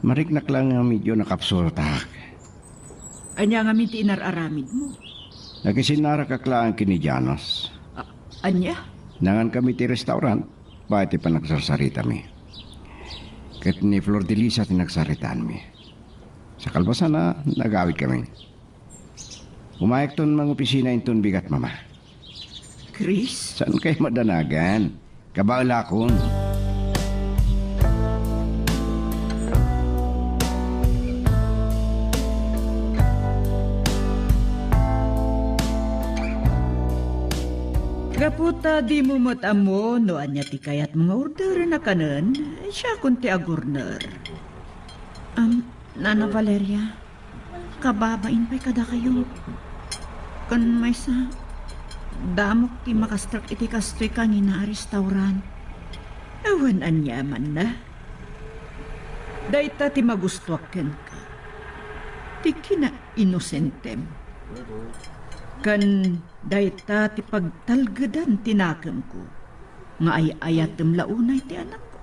Mariknak la nga medyo nakapsultak. Ania ngamin ti inar-aramidmo? Nakisinnarakak laeng ken ni Janos. A-, ania? Nangankami ti restaurant, baet ti panagsarsaritami. Ket ni Flor de Lisa ti nagsaritaanmi. Sa kalpasanna, nagawidkami. Umayakton mangopisina inton bigat, Mama. Chris? Saan kayo madanagan? Kabaelakon. Gapu ta dimo met ammo no ania ti kayatmo nga orderen a kanen, siakon ti agurner. Am, Nana Valeria, kababain pay kadakayo. Ken maysa, damok ti makastrak iti kastoy kangina a restaurant. Awan aniamanna. Dayta ti magustuak kenka. Ti kinainosentem. Ken dayta ti pagtalgedan ti nakemko. Nga ay-ayatem la unay ti anakko.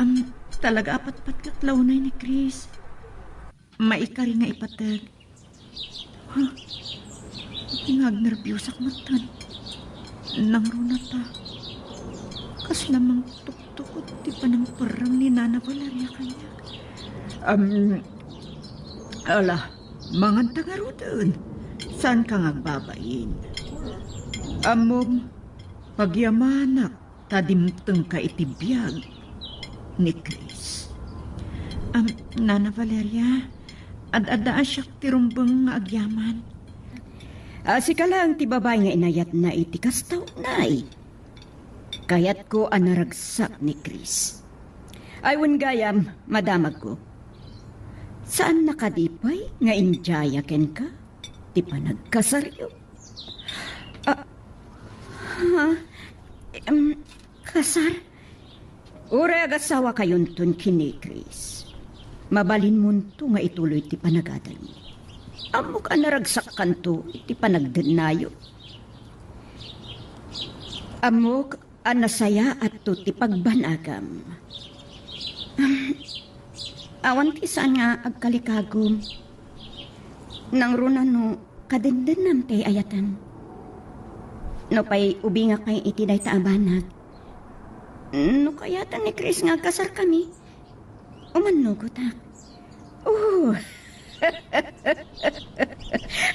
Am, talaga a patpatkak la unay ni Chris. Maikari nga ipateg. Ha? Nga agnerbiusak metten. Nangruna ta. Kasla mangtuktukot ti panangparreng ni Nana Valeria kaniak. Am, ala, manganta ngaruden. Saanka nga agbabain? Ammom, pagyamanak ta dimtengka iti biag ni Chris. Am, Nana Valeria, ad-adda a siak ti rumbeng nga agyaman. A, sika laeng ti babai nga inayatna iti kasta unay. Kayatko a naragsak ni Chris. Ay, wen gayam, madamagko. Saan na kadi pay nga indiaya kenka ti panagkasaryo? Ah, ha? Em, kasar? Uray agasawakayonton ken ni Chris, mabalinmonto nga ituloy ti panagadalmo. Ammok a naragsakkanto iti panagdennayo. Ammok a nasayaatto ti pagbanagam. Awan ti saan nga agkalikagum. Nangruna no kadendennam ti ay-ayatem. Nupay ubingak pay iti dayta a banag. No kayaten ni Chris nga agkasarkami, umannugotak. Oh!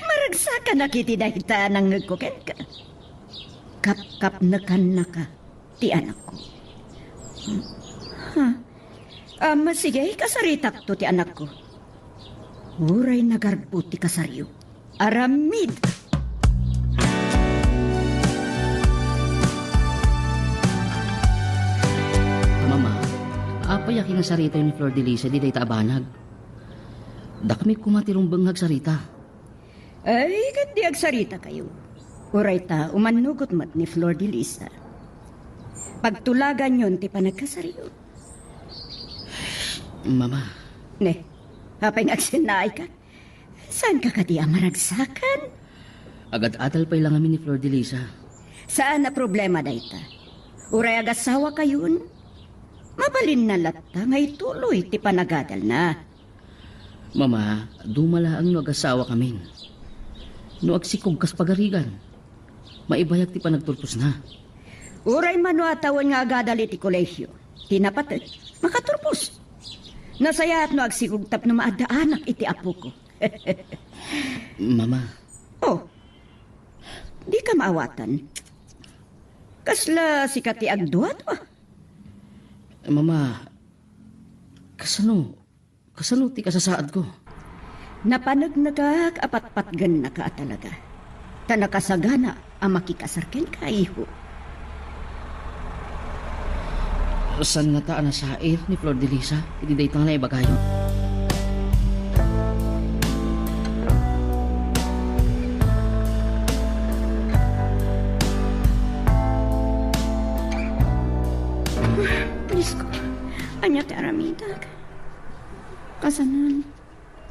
Maragsakanak iti dayta a nangngegko kenka. Kapkapnekannaka ti anakko. Ha? Am, sige, kasaritakto ti anakko. Uray nagarbo ti kasaryo. Aramid! Mama, apay a kinasaritayo ni Flor de Lisa di dayta a banag? Dakami koma ti rumbeng nga agsarita. Ay, ket di agsaritakayo. Uray ta umannugot met ni Flor de Lisa. Pagtulaganyon ti panagkasaryo. Mama. Ne, apay nga agsennaayka? Saanka kadi a maragsakan? Agad-adal pay la ngamin ni Flor de Lisa. Saan a problema dayta. Uray agasawakayon, mabalinna latta nga ituloy ti panagadalna. Mama, dumalaeng no agasawakamin. No agsikog kas pagarigan, maibayag ti panagturposna. Uray mano a tawen nga agadal iti kolehio, ti napateg, makaturpos. Nasayaat no agsikog tapno maaddaanak iti apoko. Mama. Oh, dika maawatan. Kasla sika ti agduato, ah. Mama, kasano, kasano ti kasasaadko? Napanegnegak a patpatgennaka a talaga. Ta nakasagana a makikasar kenka, iho. Saan ngata a nasair ni Flor de Lisa iti dayta nga naibagayo? Diosko, ania ti aramidak? Kasanon,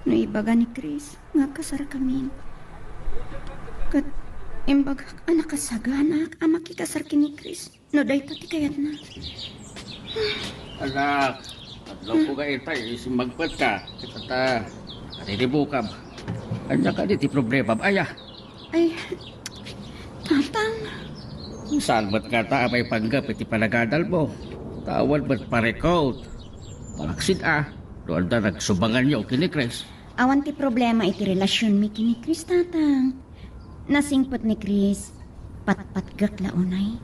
no ibaga ni Chris nga kasarkamin. Ket Imbagak a nakasaganak a makikasar ken ni Chris no dayta ti kayatna. Anak, adlaw ko nga itay, isimmagpet ka. Kita ta, ariribukam. Ania kadi ti problemam, aya? Ay, Tatang. Saan met ngata a maipanggep iti panagadalmo? Ta awan met parikut. Malaksid a, no adda nagsubanganyo ken ni Chris. Awan ti problema iti relasionmi ken ni Chris, Tatang. Nasingpet ni Chris, patpatgek la unay.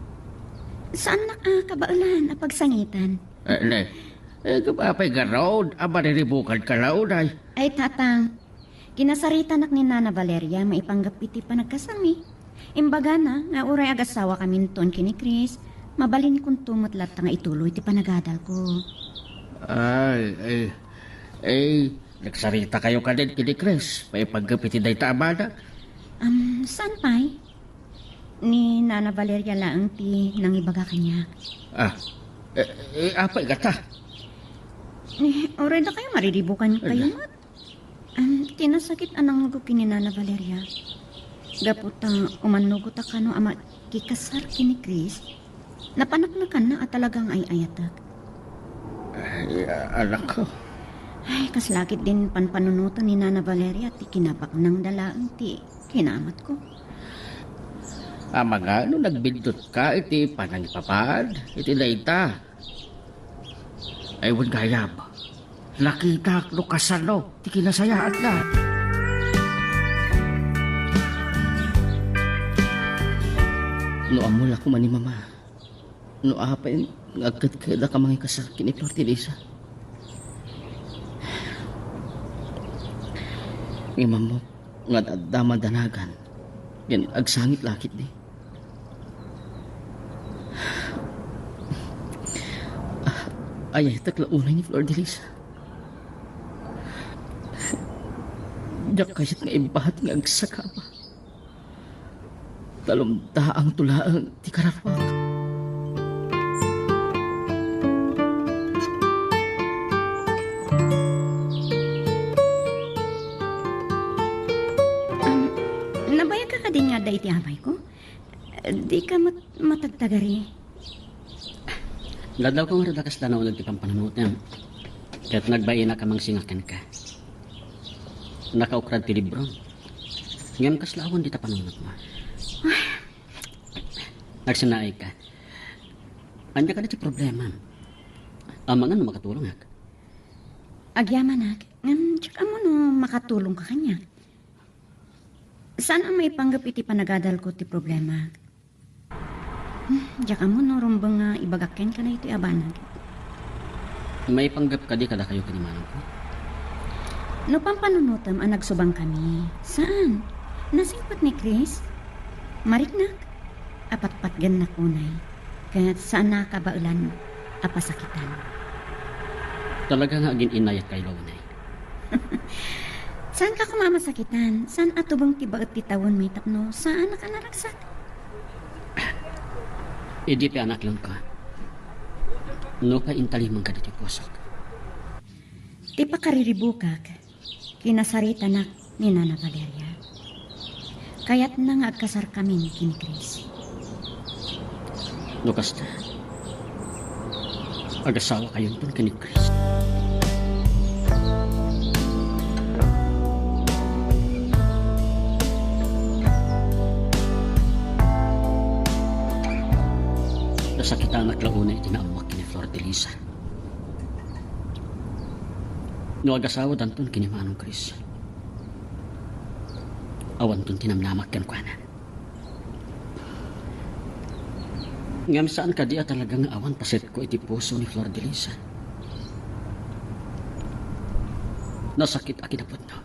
Saannak a kabaelan a pagsangitan. Eh, ne, eh, apay garud a mariribukanka la unay? Ay, Tatang, kinasaritanak ni Nana Valeria maipanggep iti panagkasarmi. Imbagana nga uray agasawakaminton ken ni Chris, mabalinkonto met latta nga ituloy ti panagadalko. Ay, ay, ay, nagsaritakayo kadin ken ni Chris maipanggep iti dayta a banag? Am, saan pay? Ni Nana Valeria laeng ti nangibaga kaniak. Ah, eh, eh, apay ngata? Eh, uray dakayo mariribukan kayo met. Am, ti nasakit a nangngugo ken ni Nana Valeria. Gapu ta umannugot a kano a makikasar ken ni Chris, napaneknekanna a talaga nga ay-ayatek. Ay, anak ko. Ay, kasla ket din panpanunoten ni Nana Valeria ti kinabaknangda laeng ti kinamatko. Amangan no nagbiddut ka iti panangipapan iti dayta. Ay, wen gayam, nakitak no kasano ti kinasayaatna. No ammo la koma ni Mama, no apay nga agkedkedak a mangikasar ken ni Flor Teresa. Ngem ammok nga adda madanagan ken agsangit la ketdi. Ay-ayatek la unay ni Flor Teresa. Diak kayat nga ibat nga agsagaba. Talumdaangto laeng ti kararua. Am, nabayagka kadi nga adda iti amayko? Dika met matagtagari. Nadawko ngarud a kasla nauneg ti pampanunotem. Ket nagbainak a mangsinga kenka. Nakaukrad ti librom. Ngem kasla awan dita panunotmo. Agsinaayka. Ania kadi ti problemam? Amangan no makatulongak. Agyamanak, ngem diak ammo no makatulongka kaniak. Saan a maipanggep iti panagadalko ti problema. Hmm, diak ammo no rumbeng nga ibagak kenka daytoy a banag. Maipanggep kadi kadakayo ken ni manongko? No pampanunotem a nagsubangkami, saan. Nasingpet ni Chris. Mariknak. Apatpatgennak unay. Ket saanna kabaelan a pasakitan. Talaga nga agin-inayatkayo unay. Saanka koma a masakitan? Saan a tubeng ti baet ti tawen may tapno saannak a naragsak? Idi pay anaklonka, nupay intalimengka ditoy pusok. Ti pakariribukak, kinasaritanak ni Nana Valeria. Kayatna nga agkasarkamin ken ni Chris. No kasta, agasawakayonton ken ni Chris. Nasakitanak la unay iti naammoak ken ni Flor Delisa. No agasawadanton ken ni Manong Chris, awanton ti namnamak kenkuana. Ngem saan kadi a talaga nga awan pasetko iti puso ni Flor Delisa. Nasakit a kinapudno.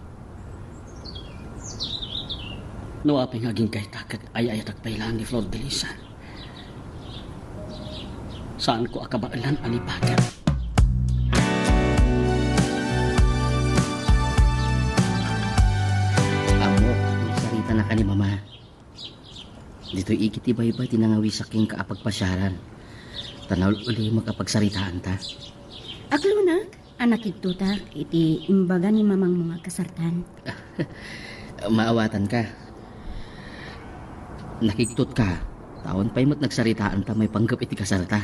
No apay nga agingga ita ket ay-ayatak pay laeng ni Flor Delisa. Saanko a kabaelan a lipagan. Ammok, nagsaritanaka ni Mama. Ditoy igid ti baybay ti nangawisak kenka a pagpasiaran. Ta naul-ulimek a pagsaritaanta. Aklonak a nakidtotak iti imbaga ni mamangmo nga agkasartan. Maawatanka. Nakigtot ka. Tawen pay met nagsaritaan ta maipanggep iti kasarta.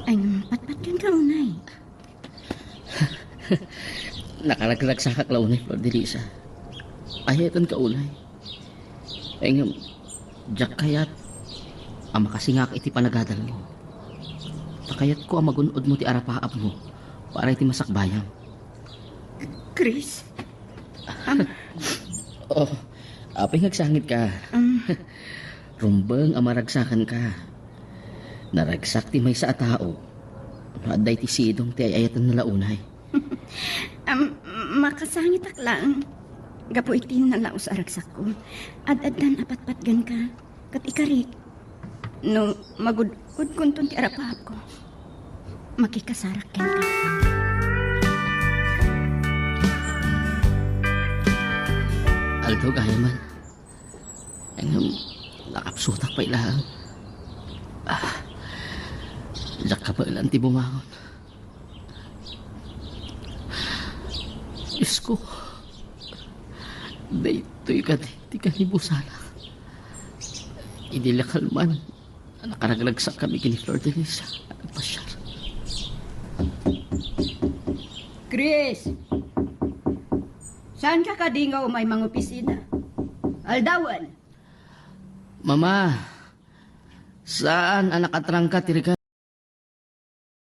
Ay, patpatgen ka unay. Nakaragragsakak la unay, Flor de Risa. Ayaten ka unay. Ay ngem, diak kayat a makasingak iti panagadalmo. Ta kayatko a magun-odmo ti arapaapmo para iti masakbayam. Chris? Am- Oh, apay nga agsangit ka? Am- Rumbeng a maragsakan ka. Naragsak ti maysa a tao. No adda iti sidong ti ay-ayatenna la unay. Am, makasangitak laeng. Gapu iti nalaus a ragsakko. Ad-addan a patpatgen ka. Ket ikarik, no magud-udkonton ti arapaapko, makikasarak kenka. Aldaw gayam man. Ngem, nakapsutak pay laeng. Ah, diak kabaelan ti bumangon. Diosko, daytoy kadi ti kanibusanak. Idi la kalman, nakaragragsak kami ken ni Flor Denise a nagpasiar. Chris! Saanka kadi nga umay mangopisina? Aldawen! Mama, saan a nakatrangka ti